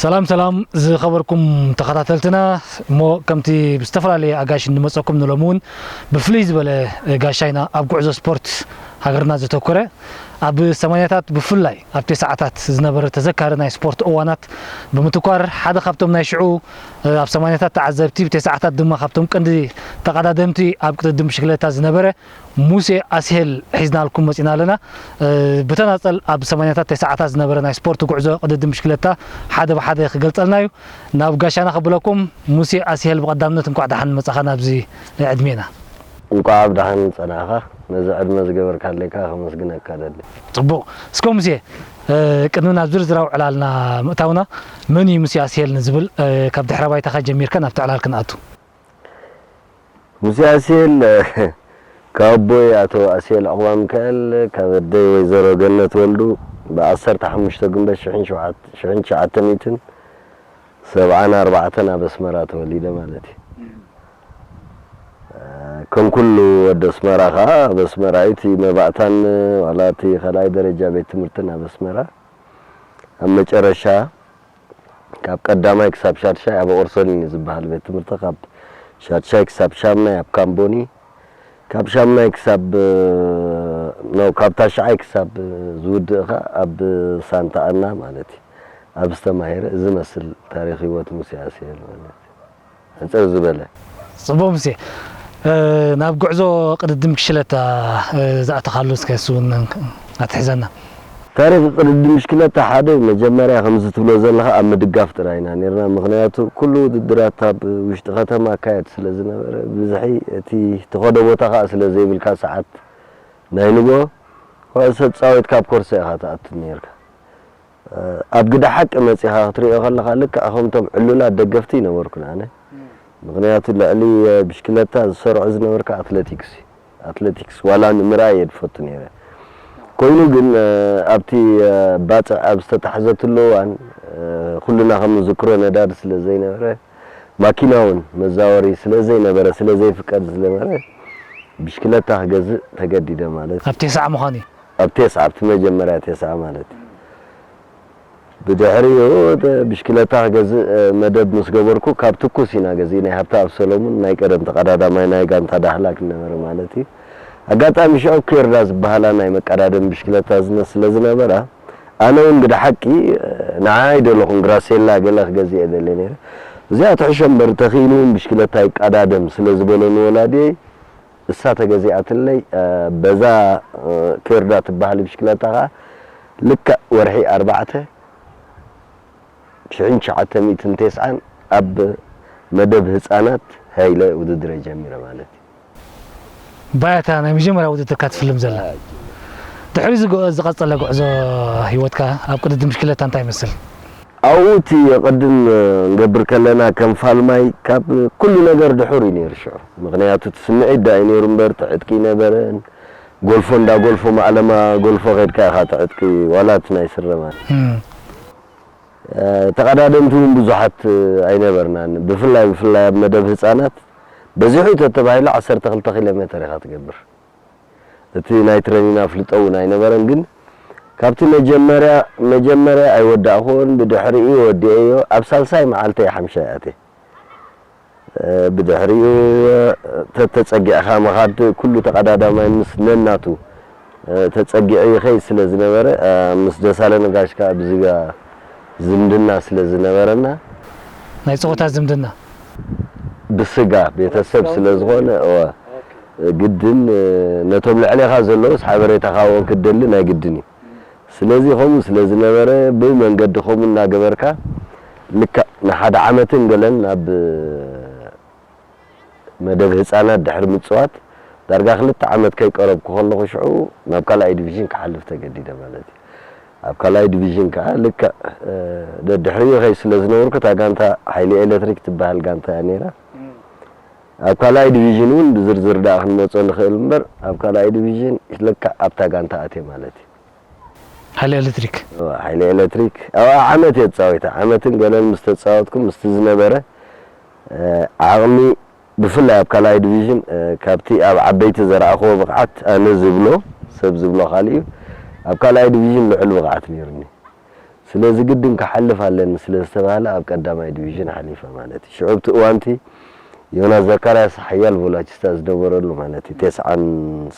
ሰላም ሰላም ዝኸበርኩም ተኸታተልትና፣ እሞ ከምቲ ብዝተፈላለየ ኣጋይሽ እንመፀኩም ንሎሚ እውን ብፍልይ ዝበለ ጋሻ ኢና ኣብ ጉዕዞ ስፖርት ሃገርና ዘተኮረ። ኣብ ሰማንያታት ብፍላይ ኣብ ተስዓታት ዝነበረ ተዘካሪ ናይ ስፖርት እዋናት ብምትኳር ሓደ ካብቶም ናይ ሽዑ ኣብ ሰማንያታት ተዓዘብቲ፣ ብተስዓታት ድማ ካብቶም ቀንዲ ተቐዳደምቲ ኣብ ቅድድም ብሽክለታ ዝነበረ ሙሴ ኣስሄል ሒዝናልኩም መፂና ኣለና። ብተናፀል ኣብ ሰማንያታት ተስዓታት ዝነበረ ናይ ስፖርት ጉዕዞ ቅድድም ብሽክለታ ሓደ ብሓደ ክገልፀልና እዩ። ናብ ጋሻና ከብለኩም። ሙሴ ኣስሄል፣ ብቐዳምነት እንኳዕ ደሓን መፃኻ ናብዚ ዕድሜና። እንኳዕ ብደሓን ጸናሕካ። ነዚ ዕድመ ዝገበርካለይ ከኣ ከመስግነካ እደሊ። ጽቡቕ። እስከ ሙሴ፣ እ፣ ቅድሚ ናብ ዝርዝራዊ ዕላልና ምእታውና፣ መን እዩ ሙሴ ኣስሄል ንዝብል፣ እ፣ ካብ ድሕረ ባይታኻ ጀሚርካ ናብቲ ዕላል ክንኣቱ። ሙሴ ኣስሄል፣ ካብ ኣቦይ ኣቶ ኣስሄል ዑቕባሚካኤል፣ ካብ ኣደይ ወይዘሮ ገነት ወልዱ፣ ብ ዓሰርተ ሓሙሽተ ግንቦት ሽሕን ሸውዓተ፣ ሽሕን ትሽዓተ ሚእትን ሰብዓን ኣርባዕተን ኣብ ኣስመራ ተወሊደ ማለት እዩ። ከም ኩሉ ወዲ ኣስመራ ከኣ ኣብ ኣስመራ እዩ እቲ መባእታን ዋላ እቲ ካልኣይ ደረጃ ቤት ትምህርትን ኣብ ኣስመራ። ኣብ መጨረሻ ካብ ቀዳማይ ክሳብ ሻድሻይ ኣብ ኦርሶሊን እዩ ዝበሃል ቤት ትምህርቲ፣ ካብ ሻድሻይ ክሳብ ሻምናይ ኣብ ካምቦኒ፣ ካብ ሻምናይ ክሳብ፣ ኖ፣ ካብ ታሽዓይ ክሳብ ዝውድእ ከኣ ኣብ ሳንታ ኣና ማለት እዩ። ኣብ ዝተማሂረ እዚ መስል ታሪኽ ህይወት ሙሴ ኣስሄል ማለት እዩ። ሕጽር ዝበለ። ጽቡቕ ሙሴ፣ እ፣ ናብ ጉዕዞ ቅድድም ብሽክለታ፣ እ፣ ዝኣተኻሉ እስከ እሱ እውን ኣትሕዘና። ታሪኽ ቅድድም ብሽክለታ ሓደ መጀመርያ ከምዚ ትብሎ ዘለኻ ኣብ ምድጋፍ ጥራይ ኢና ነርና። ምኽንያቱ ኩሉ ውድድራት ኣብ ውሽጢ ከተማ ኣካየድ ስለ ዝነበረ፣ ብዝሒ እቲ ትኸዶ ቦታ ከኣ ስለ ዘይብልካ ሰዓት ናይ ንግሆ ኩዕሶ ተጻዊትካ ኣብ ኮርሶ ኢኻ ትኣቱ ነርካ። ኣብ ግደ ሓቂ መጺኻ ክትሪኦ ከለኻ ልክዕ ከምቶም ዕሉላት ደገፍቲ ይነበርኩን ኣነ። ምኽንያቱ ልዕሊ ብሽክለታ ዝሰርዖ ዝነበርካ ኣትሌቲክስ እዩ። ኣትሌቲክስ ዋላ ንምርኣይ እየ ዝፈቱ ነይረ። ኮይኑ ግን ኣብቲ ባጽዕ ኣብ ዝተታሕዘትሉ እዋን ኩልና ከም ንዝክሮ ነዳዲ ስለ ዘይነበረ ማኪና እውን መዛወሪ ስለ ዘይነበረ ስለ ዘይፍቀድ ዝነበረ ብሽክለታ ክገዝእ ተገዲደ ማለት እዩ። ኣብ ቴስዓ ምዃኑ እዩ። ኣብ ቴስዓ ኣብቲ መጀመርያ ቴስዓ ማለት እዩ። ብድሕሪኡ ብሽክለታ ክገዝእ መደብ ምስ ገበርኩ ካብ ትኩስ ኢና ገዚእና። ሃብተኣብ ሰለሙን ናይ ቀደም ተቐዳዳማይ ናይ ጋንታ ዳህላክ ነበረ ማለት እዩ። ኣጋጣሚ ሽዑ ኬርዳ ዝበሃላ ናይ መቀዳደሚ ብሽክለታ ዝነ ስለ ዝነበራ ኣነ እውን ግደ ሓቂ ንዓይ ደለኹን ግራሴላ ገለ ክገዝእ እየ ደልየ ነይረ። እዚኣ ትሕሾ እምበር ተኽኢሉ እውን ብሽክለታ ይቀዳደም ስለ ዝበለኒ ወላዲየይ እሳ ተገዚኣትለይ። በዛ ኬርዳ ትበሃል ብሽክለታ ከኣ ልክዕ ወርሒ ኣርባዕተ ሽሕን ትሽዓተ ሚእትን ተስዓን ኣብ መደብ ህጻናት ሃይለ ውድድረይ ጀሚረ ማለት እዩ። ባያታ ናይ መጀመርያ ውድድርካ ትፍልም ዘላ። ድሕሪ ዝጎ-፣ ዝቐጸለ ጉዕዞ ህይወትካ ኣብ ቅድድም ብሽክለታ እንታይ ይመስል? ኣብኡ እቲ ቅድም እንገብር ከለና ከም ፋልማይ ካብ ኩሉ ነገር ድሑር እዩ ነይሩ ሽዑ። ምኽንያቱ እቲ ስምዒት ደኣ እዩ ነይሩ እምበር፣ እቲ ዕጥቂ ኣይነበረን። ጎልፎ እንዳ ጎልፎ ማእለማ ጎልፎ ከድካ ኢኻ እቲ ዕጥቂ፣ ዋላ እቲ ናይ ስረ ማለት። እም። እ፣ ተቐዳደምቲ እውን ብዙሓት ኣይነበርናን። ብፍላይ፣ ብፍላይ ኣብ መደብ ህጻናት በዚሑ ተተባሂሉ ዓሰርተ ክልተ ኪሎ ሜተር ኢኻ ትገብር። እቲ ናይ ትረኒን ኣፍልጦ እውን ኣይነበረን፣ ግን ካብቲ መጀመርያ፣ መጀመርያ ኣይወዳእኩዎን፣ ብድሕሪኡ ወዲኤዮ። ኣብ ሳልሳይ መዓልቲ እየ ሓምሻይ ኣትየ። እ፣ ብድሕሪኡ፣ እ፣ ተተጸጊዕካ ምኻድ ኩሉ ተቐዳዳማይ ምስ ነናቱ፣ እ፣ ተጸጊዑ ይኸይድ ስለ ዝነበረ፣ እ፣ ምስ ደሳለ ነጋሽ ከኣ ብዝጋ ዝምድና ስለ ዝነበረና፣ ናይ ጾታ ዝምድና? ብስጋ ቤተሰብ ስለ ዝኾነ፣ እወ፣ ግድን፣ እ፣ ነቶም ልዕሌኻ ዘለዉስ ሓበሬታ ካብኦም ክትደሊ ናይ ግድን እዩ። ስለዚ ከምኡ ስለ ዝነበረ ብመንገዲ ከምኡ እናገበርካ ልክዕ ንሓደ ዓመትን ገለን ናብ መደብ ህጻናት ድሕሪ ምጽዋት ዳርጋ ክልተ ዓመት ከይቀረብኩ ከለኹ ሽዑ ናብ ካልኣይ ዲቪዥን ክሓልፍ ተገዲደ ማለት እዩ። ኣብ ካልኣይ ዲቪዥን ከኣ ልክዕ፣ እ፣ ደድሕሪኡ ከይ ስለ ዝነበርኩ እታ ጋንታ ሓይሊ ኤሌክትሪክ ትበሃል ጋንታ እያ ነይራ። ኣብ ካልኣይ ዲቪዥን እውን ብዝርዝር ደኣ ክንመጾ ንኽእል እምበር ኣብ ካልኣይ ዲቪዥን ልክዕ ኣብታ ጋንታ ኣትየ ማለት እዩ። ሓይሊ ኤሌክትሪክ። እዋ፣ ሓይሊ ኤሌክትሪክ ኣብኣ ዓመት እየ ተጻዊተ። ዓመትን ገለን ምስ ተጻወትኩ ምስቲ ዝነበረ፣ እ፣ ዓቕሚ ብፍላይ ኣብ ካልኣይ ዲቪዥን፣ እ፣ ካብቲ ኣብ ዓበይቲ ዘርኣኽዎ ብቕዓት ኣነ ዝብሎ፣ ሰብ ዝብሎ ካልእ እዩ። ኣብ ካልኣይ ዲቪዥን ልዑል ብቕዓት ነይሩኒ። ስለዚ ግድን ክሓልፍ ኣለኒ ስለ ዝተባህለ ኣብ ቀዳማይ ዲቪዥን ሓሊፈ ማለት እዩ። ሽዑ ኣብቲ እዋንቲ ዮናስ ዘካርያስ ሓያል ቮላችስታ ዝነበረሉ ማለት እዩ። ተስዓን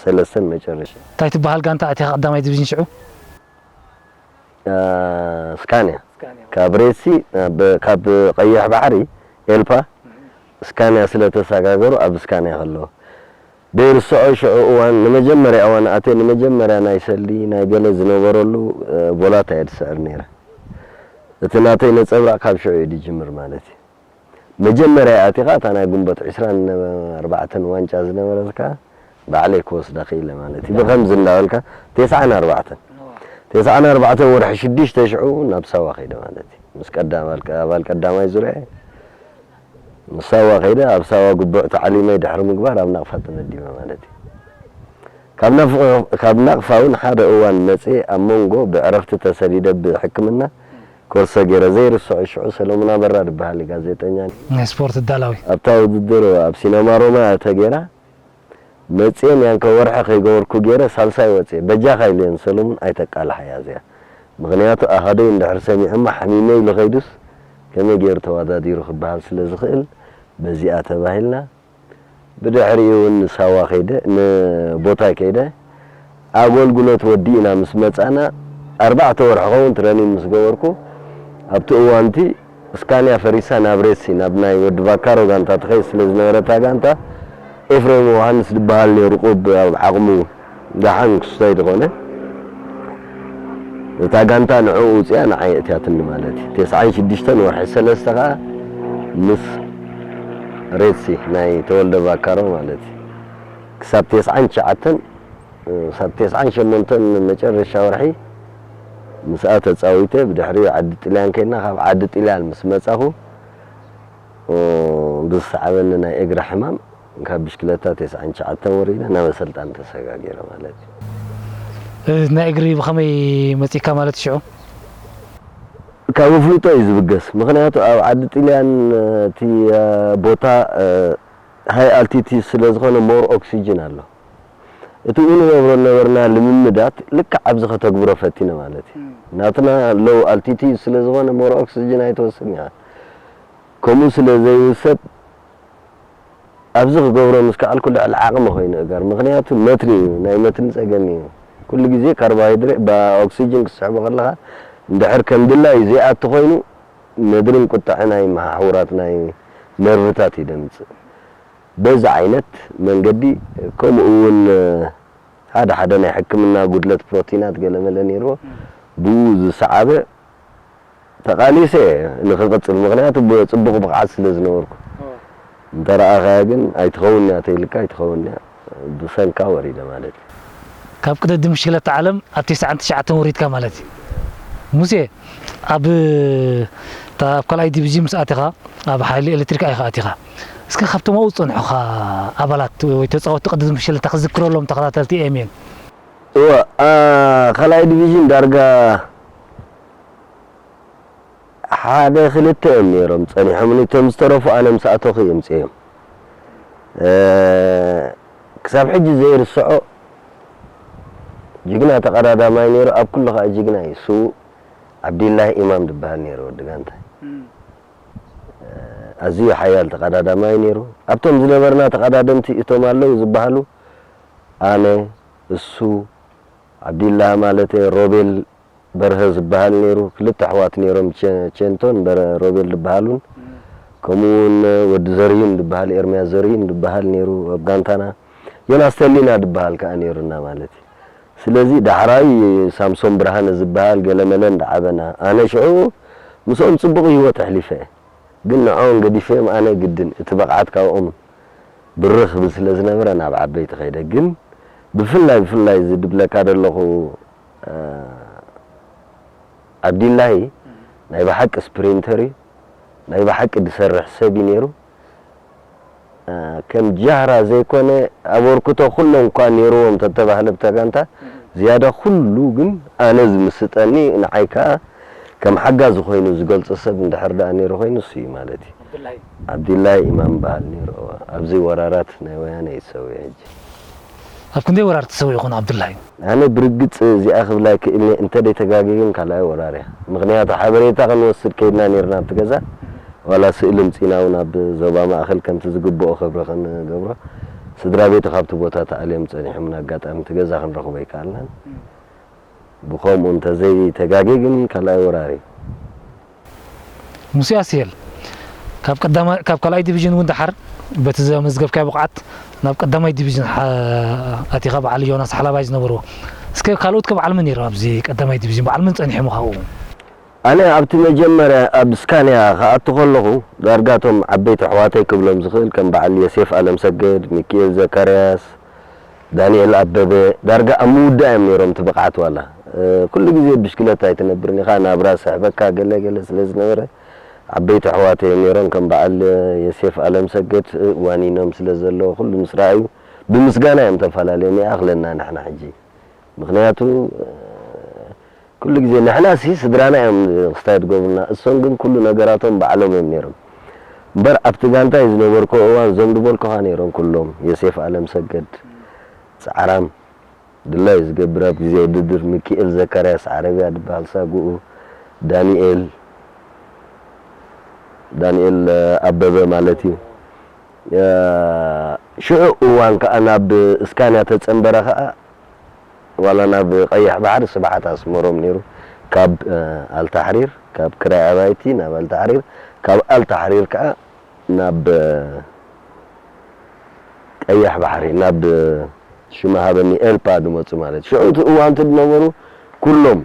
ሰለስተን መጨረሻ። እንታይ ትበሃል ጋንታ ኣቲኻ ቀዳማይ ዲቪዥን ሽዑ? አ፣ ስካንያ። ስካንያ። ካብ ሬሲ፣ አ፣ ብ-፣ ካብ ቀይሕ ባሕሪ ኤልፓ ስካንያ ስለ ተሰጋገሩ ኣብ ስካንያ ከለዉ። ደይርስዖ ሽዑ እዋን ንመጀመርያ እዋን ኣትየ ንመጀመርያ ናይ ሰልዲ ናይ ገለ ዝነበረሉ፣ አ፣ ቮላታ እየ ዝስዕር ነይረ። እቲ ናተይ ነጸብራቕ ካብ ሽዑ እዩ ዝጅምር ማለት እዩ። መጀመርያ ኣቲኻ እታ ናይ ግንቦት ዕስራን ኣርባዕተን ዋንጫ ዝነበረትካ ባዕለይ ክወስዳ ክኢለ ማለት እዩ። ብኸምዚ እንዳበልካ ተስዓን ኣርባዕተን፣ ተስዓን ኣርባዕተን ወርሒ ሽዱሽተ ሽዑ ናብ ሳዋ ከይደ ማለት እዩ። ምስ ቀዳ-፣ ኣባል ቀ-፣ ኣባል ቀዳማይ ዙርያ ምስ ሳዋ ከይደ፣ ኣብ ሳዋ ግቡዕ ተዓሊመ ድሕሪ ምግባር ኣብ ናቕፋ ተመዲበ ማለት እዩ። ካብ ናፍ-፣ ካብ ናቕፋ እውን ሓደ እዋን መጽየ ኣብ መንጎ ብዕረፍቲ ተሰዲደ ብሕክምና ኮርሰ ገይረ ዘይርስዖ ሽዑ ሰለሙን ኣበራ ዝበሃል እዩ ጋዜጠኛ። ናይ ስፖርት ኣዳላዊ። ኣብታ ውድድር ኣብ ሲነማ ሮማ ተገይራ መጽየ ንያንከ ወርሒ ከይገበርኩ ገይረ ሳልሳይ ወጽየ። በጃኻ ኢለየን ሰለሙን ኣይተቃልሓያ እዚኣ። ምኽንያቱ ኣሃደይ እንድሕር ሰሚዖማ ሓሚመ ኢሉ ከይዱስ ከመይ ገይሩ ተወዳዲሩ ክበሃል ስለ ዝኽእል በዚኣ ተባሂልና። ብድሕሪኡ እውን ንሳዋ ከይደ፣ ንቦታይ ከይደ፣ ኣገልግሎት ወዲእና ምስ መጻና፣ ኣርባዕተ ወርሒ ኸውን ትረኒን ምስ ገበርኩ፣ ኣብቲ እዋንቲ ስካንያ ፈሪሳ ናብ ሬሲ፣ ናብ ናይ ወዲ ቫካሮ ጋንታ ትኸይድ ስለ ዝነበረ እታ ጋንታ፣ ኤፍሬም ዮሃንስ ዝበሃል ነይሩ፣ ቁብ ኣብ ዓቕሙ ደሓን ክስታይ ዝኾነ፣ እታ ጋንታ ንዕኡ ውፅያ ንዓይ እትያትኒ ማለት እዩ። ተስዓን ሽዱሽተን ወርሒ ሰለስተ ኸዓ ምስ ሬትሲ ናይ ተወልደ ቫካሮ ማለት እዩ። ክሳብ ተስዓን ትሽዓተን፣ ክሳብ ተስዓን ሸሞንተን መጨረሻ ወርሒ ምስኣ ተፃዊተ፣ ብድሕሪኡ ዓዲ ጥልያን ከይድና፣ ካብ ዓዲ ጥልያን ምስ መፃኹ፣ ኦ፣ ብዝሰዓበኒ ናይ እግሪ ሕማም ካብ ብሽክለታ ተስዓን ትሽዓተን ወሪደ ናብ ኣሰልጣኒ ተሰጋጊረ ማለት እዩ። እ፣ ናይ እግሪ ብኸመይ መጺእካ ማለት ሽዑ? ካብ ኣፍልጦ እዩ ዝብገስ። ምኽንያቱ ኣብ ዓዲ ጥልያን እቲ፣ እ፣ ቦታ፣ እ፣ ሃይ ኣልቲቲ ስለ ዝኾነ ሞር ኦክሲጅን ኣሎ። እቲ ንገብሮ ነበርና ልምምዳት ልክዕ ኣብዚ ከተግብሮ ፈቲነ ማለት እዩ። እም። ናትና ሎው ኣልቲቲ ስለ ዝኾነ ሞር ኦክሲጅን ኣይትወስድን ኢኻ። ከምኡ ስለ ዘይውሰድ ኣብዚ ክገብሮ ምስ ከኣልኩ ልዕሊ ዓቕሚ ኮይኑ እገር። ምኽንያቱ መትኒ እዩ፣ ናይ መትኒ ጸገም እዩ። ኩሉ ግዜ ካርቦሃይድሬት ብኦክሲጅን ክትስሕቦ ከለኻ እንድሕር ከም ድላዩ ዘይኣቱ ኮይኑ ነድርን ቁጥዐ ናይ መሓውራት ናይ ነርቭታት እዩ ደምጽእ። በዚ ዓይነት መንገዲ ከምኡ እውን ሓደ ሓደ ናይ ሕክምና ጉድለት ፕሮቲናት ገለመለ ነይርዎ። ብኡ ዝሰዓበ ተቓሊሰ እየ ንኽቕጽል፣ ምኽንያቱ ብጽቡቕ ብቕዓት ስለ ዝነበርኩ። ኦ። እንተ ረኣኻያ ግን ኣይትኸውን እያ ተይልካ ኣይትኸውን እያ፣ ብሰንካ ወሪደ ማለት እዩ። ካብ ቅድድም ብሽክለታ ዓለም ኣብ ተስዓን ትሽዓተን ወሪድካ ማለት እዩ። ሙሴ፣ ኣብ፣ እታ ኣብ ካልኣይ ዲቪዝን ምስ ኣቲኻ፣ ኣብ ሓይሊ ኤሌክትሪክ ኢኻ ኣቲኻ። እስከ ካብቶም ኣብኡ ዝጸንሑኻ ኣባላት ወይ ተጻወትቲ ቅድድም ብሽክለታ ክዝክረሎም ተኸታተልቲ ኤምኤን። እወ፣ ኣ፣ ካልኣይ ዲቪዝን ዳርጋ ሓደ ክልተ እዮም ነይሮም ጸኒሖምኒ፣ እቶም ዝተረፉ ኣነ ምስ ኣተኹ እየ ምጽኤዮም። እ፣ ክሳብ ሕጂ ዘይርስዖ ጅግና ተቐዳዳማይ ነይሩ፣ ኣብ ኩሉ ኸኣ ጅግና እዩ። ስዉእ ዓብዲላሂ ኢማም ዝበሃል ነይሩ ወዲ ጋንታ። እም። እ፣ ኣዝዩ ሓያል ተቐዳዳማይ ነይሩ። ኣብቶም ዝነበርና ተቐዳደምቲ እቶም ኣለዉ ዝበሃሉ ኣነ፣ እሱ፣ ዓብዲላሂ ማለተይ፣ ሮቤል በርሀ ዝበሃል ነይሩ፣ ክልተ ኣሕዋት ነይሮም፣ ቸ-፣ ቸንቶን በረ-፣ ሮቤል ዝበሃሉን፣ እም። ከምኡ እውን ወዲ ዘርሂን ዝበሃል፣ ኤርምያስ ዘርሂን ዝበሃል ነይሩ ኣብ ጋንታና። ዮናስ ተሊና ዝበሃል ከኣ ነይሩና ማለት እዩ። ስለዚ ዳሕራይ ሳምሶን ብርሃነ ዝበሃል ገለመለ እንዳዓበና፣ ኣነ ሽዑ ምስኦም ጽቡቕ ህይወት ኣሕሊፈ እየ። ግን ንዕኦም ገዲፈዮም ኣነ ግድን እቲ ብቕዓት ካብኦም ብርኽ ክብል ስለ ዝነበረ ናብ ዓበይቲ ከይደ። ግን ብፍላይ፣ ብፍላይ እዚ ድብለካ ዘለኹ፣ እ፣ ዓብዲላሂ ናይ ብሓቂ ስፕሪንተር እዩ። ናይ ብሓቂ ዝሰርሕ ሰብ እዩ ነይሩ። እ፣ ከም ጃህራ ዘይኮነ ኣበርክቶ ኩሎም እኳ ነይርዎም ተተባህለ ብታ ጋንታ፣ ዝያዳ ኩሉ ግን ኣነ ዝምስጠኒ ንዓይ ከኣ ከም ሓጋዚ ኮይኑ ዝገልጾ ሰብ እንድሕር ደኣ ነይሩ ኮይኑ እሱ እዩ ማለት እዩ። ዓብዱላሂ። ዓብዱላሂ ኢማም በሃል ነይሩ። እወ። ኣብዚ ወራራት ናይ ወያነ እዩ ዝሰውእ ሕጂ። ኣብ ክንደይ ወራር ተሰዊኡ ይኾን ኣብዱላሂ? ኣነ ብርግጽ እዚኣ ክብላ ክእልኒ እንተ ደይተጋጊግን ካልኣይ ወራር እያ። ምኽንያቱ ሓበሬታ ክንወስድ ከይድና ነርና ኣብቲ ገዛ፣ ዋላ ስእሊ ምጺና እውን ኣብ ዞባ ማእኸል ከምቲ ዝግብኦ ክብሪ ክንገብሮ፣ ስድራ ቤቱ ካብቲ ቦታ ተኣልዮም ጸኒሖምን ኣጋጣሚ እቲ ገዛ ክንረኽቦ ኣይከኣልናን። ብኸምኡ እንተዘይተጋጊግን ካልኣይ ወራር እዩ። ሙሴ ኣስየል፣ ካብ ቀዳማ- ካብ ካልኣይ ዲቪዥን እውን ደሓር በቲ ዘመዝገብካዮ ብቕዓት ናብ ቀዳማይ ዲቪዥን ሓ- ኣቲኻ፣ በዓል ዮናስ ሓላባይ ዝነበርዎ። እስከ ካልኦት ከ በዓል መን ነይሮም ኣብዚ ቀዳማይ ዲቪዥን? በዓል መን ጸኒሖም ካብኡ? ኣነ ኣብቲ መጀመርያ ኣብ ስካንያ ክኣቱ ከለኹ፣ ዳርጋ እቶም ዓበይቲ ኣሕዋተይ ክብሎም ዝኽእል ከም በዓል ዮሴፍ ኣለምሰገድ፣ ሚኪኤል ዘካርያስ፣ ዳንኤል ኣበበ፣ ዳርጋ ኣብ ምውዳእ እዮም ነይሮም እቲ ብቕዓት። ዋላ ኩሉ ግዜ ብሽክለታ ኣይትነብርን ኢኻ፣ ናብራ ስሕበካ ገለ ገለ ስለ ዝነበረ፣ ዓበይቲ ኣሕዋተይ እዮም ነይሮም ከም በዓል ዮሴፍ ኣለምሰገድ። ዋኒኖም ስለ ዘለዉ ኩሉ ምስ ረኣዩ ብምስጋና እዮም ተፈላለዮም። ይኣኽለና ንሕና ሕጂ፣ ምኽንያቱ ኩሉ ግዜ ንሕና ሲ ስድራና እዮም ክስታይ ዝገብሩና፣ እሶም ግን ኩሉ ነገራቶም ባዕሎም እዮም ነይሮም። እምበር ኣብቲ ጋንታ ዝነበርኩ እዋን እዞም ዝበልኩኻ ነይሮም ኩሎም፣ ዮሴፍ ኣለምሰገድ፣ ጻዕራም፣ ድላይ ዝገብር ኣብ ግዜ ውድድር፣ ሚኪኤል ዘካርያስ፣ ዓረብያ ድበሃል ሳጉኡ፣ ዳንኤል ዳንኤል ኣበበ ማለት እዩ። ሽዑ እዋን ከኣ ናብ እስካንያ ተጸንበረ ከኣ፣ ዋላ ናብ ቀይሕ ባሕሪ ስብሓት ኣስመሮም ነይሩ። ካብ ኣልታሕሪር፣ ካብ ክራይ ኣባይቲ ናብ ኣልታሕሪር፣ ካብ ኣልታሕሪር ከኣ ናብ ቀይሕ ባሕሪ፣ ናብ ሽመሃበኒ ኤልፓ ዝመጹ ማለት። ሽዑ እቲ እዋንቲ ዝነበሩ ኩሎም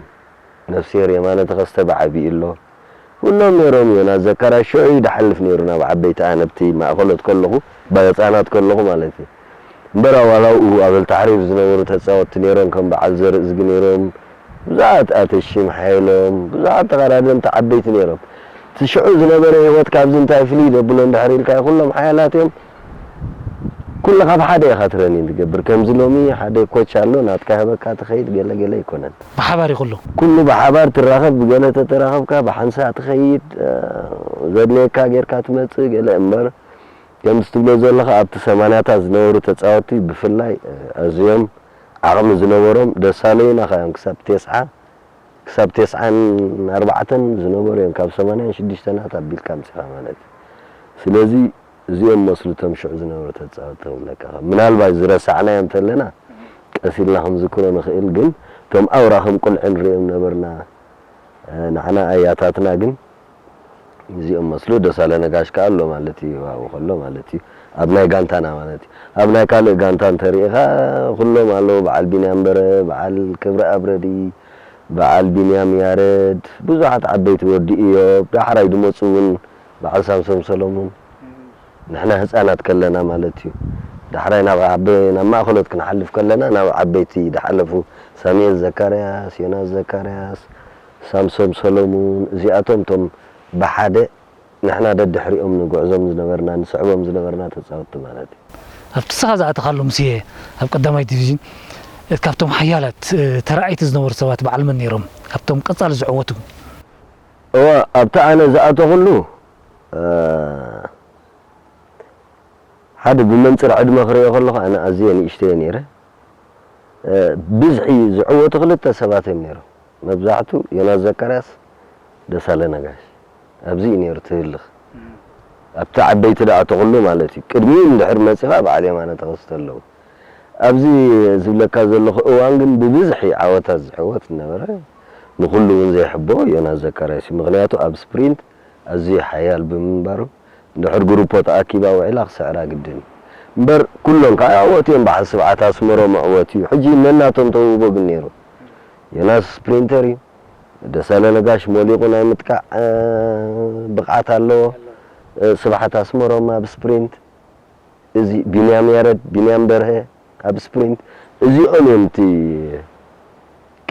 ነፍስሄር የማነ ተኸስተ ብዓቢኡ ኣሎ። ኩሎም ነይሮም እዮም። ናብ ዘካርያስ ሽዑ እዩ ዝሓልፍ ነይሩ ናብ ዓበይቲ፣ ኣነ ኣብቲ ማእኸሎት ከለኹ፣ ብህፃናት ከለኹ ማለት እዩ። እምበር ኣዋላውኡ ኣብ ኣልታሕሪር ዝነበሩ ተፃወትቲ ነይሮም፣ ከም በዓል ዘርእዝጊ ነይሮም፣ ብዙሓት ኣተሺም ሓይሎም፣ ብዙሓት ተቐዳደምቲ ዓበይቲ ነይሮም። እቲ ሽዑ ዝነበረ ህይወት ካብዚ እንታይ ፍልይ ዘብሎ እንድሕር ኢልካ፣ ኩሎም ሓያላት እዮም። ኩልኻ ብሓደ ኢኻ ትረኒን ትገብር። ከምዚ ሎሚ ሓደ ኮች ኣሎ፣ ናትካ ይህበካ ትኸይድ፣ ገለ ገለ ኣይኮነን። ብሓባር እዩ ኩሉ። ኩሉ ብሓባር ትራኸብ፣ ብገለ ተተራኸብካ ብሓንሳእ ትኸይድ፣ እ፣ ዘድለየካ ጌርካ ትመጽእ ገለ እምበር፣ ከምዚ ትብሎ ዘለኻ ኣብቲ ሰማንያታት ዝነበሩ ተጻወትቲ ብፍላይ፣ እ፣ ኣዝዮም ዓቕሚ ዝነበሮም ደሳለዩና ኸ እዮም ክሳብ ቴስዓ ክሳብ ቴስዓን ኣርባዕተን ዝነበሩ እዮም፣ ካብ ሰማንያን ሽዱሽተን ኣቢልካ ኣምጺኻ ማለት እዩ። ስለዚ እዚኦም መስሉ እቶም ሽዑ ዝነበሩ ተጻወትቲ ክብለካ። ምናልባት ዝረሳዕናዮም እንተለና ቀስ ኢልና ክንዝክሮ ንኽእል፣ ግን እቶም ኣውራ ከም ቁልዒ ንርእዮም ነበርና። እ፣ ንዓና ኣያታትና ግን እዚኦም መስሉ። ደሳለ ነጋሽ ከኣ ኣሎ ማለት እዩ፣ ኣብኡ ከሎ ማለት እዩ። ኣብ ናይ ጋንታና ማለት እዩ። ኣብ ናይ ካልእ ጋንታ እንተሪኢኻ ኩሎም ኣለዉ፣ በዓል ቢንያም በረ፣ በዓል ክብረኣብ ረድኢ፣ በዓል ቢንያም ያረድ፣ ብዙሓት ዓበይቲ፣ ወዲ ኢዮብ፣ ዳሕራይ ዝመጹ እውን በዓል ሳምሶም ሰሎሙን። ንሕና ህጻናት ከለና ማለት እዩ። ዳሕራይ ናብ ዓበ-፣ ናብ ማእከሎት ክንሓልፍ ከለና ናብ ዓበይቲ ዝሓለፉ ሳሙኤል ዘካርያስ፣ ዮናስ ዘካርያስ፣ ሳምሶም ሰሎሙን፣ እዚኣቶም እቶም ብሓደ ንሕና ደድሕሪኦም ንጉዕዞም ዝነበርና፣ ንስዕቦም ዝነበርና ተጻወትቲ ማለት እዩ። ኣብቲ ንስኻ ዝኣተኻሉ ምስየ ኣብ ቀዳማይ ዲቪዥን፣ እ፣ ካብቶም ሓያላት፣ እ፣ ተራኣይቲ ዝነበሩ ሰባት በዓል መን ነይሮም? ካብቶም ቀጻሊ ዝዕወቱ? እዋ፣ ኣብቲ ኣነ ዝኣተኹሉ፣ እ፣ ሓደ ብመንጽር ዕድመ ክርእዮ ከለኹ ኣነ ኣዝየ ንእሽተየ ነይረ። እ፣ ብዝሒ ዝዕወቱ ክልተ ሰባት እዮም ነይሮም። መብዛሕቱ ዮናስ ዘካርያስ፣ ደሳለ ነጋሽ። ኣብዚ እዩ ነይሩ ትህልኽ። ኣብቲ ዓበይቲ ደኣ ተኽሉ ማለት እዩ። ቅድሚኡ እንድሕር መጺኻ በዓል የማነ ተኸስተ ኣለዉ። ኣብዚ ዝብለካ ዘለኹ እዋን ግን ብብዝሒ ዓወታት ዝዕወት ዝነበረ፣ ንኹሉ እውን ዘይሕቦ ዮናስ ዘካርያስ እዩ። ምኽንያቱ ኣብ ስፕሪንት ኣዝዩ ሓያል ብምንባሩ፣ እንድሕር ግሩፖ ተኣኪባ ውዒላ ክስዕራ ግድን እዩ። እምበር ኩሎም ከዓ ኣዕወት እዮም። በዓል ስብዓት ኣስመሮም ኣዕወት እዩ። ሕጂ ነናቶም ተውህቦ ግን ነይሩ። ዮናስ ስፕሪንተር እዩ። ደሳለ ነጋሽ ሞሊቑ ናይ ምጥቃዕ፣ እ፣ ብቕዓት ኣለዎ። እ፣ ስብሓት ኣስመሮም ኣብ ስፕሪንት፣ እዚ ቢንያም ያረድ፣ ቢንያም በርሀ ኣብ ስፕሪንት፣ እዚኦም እዮም እቲ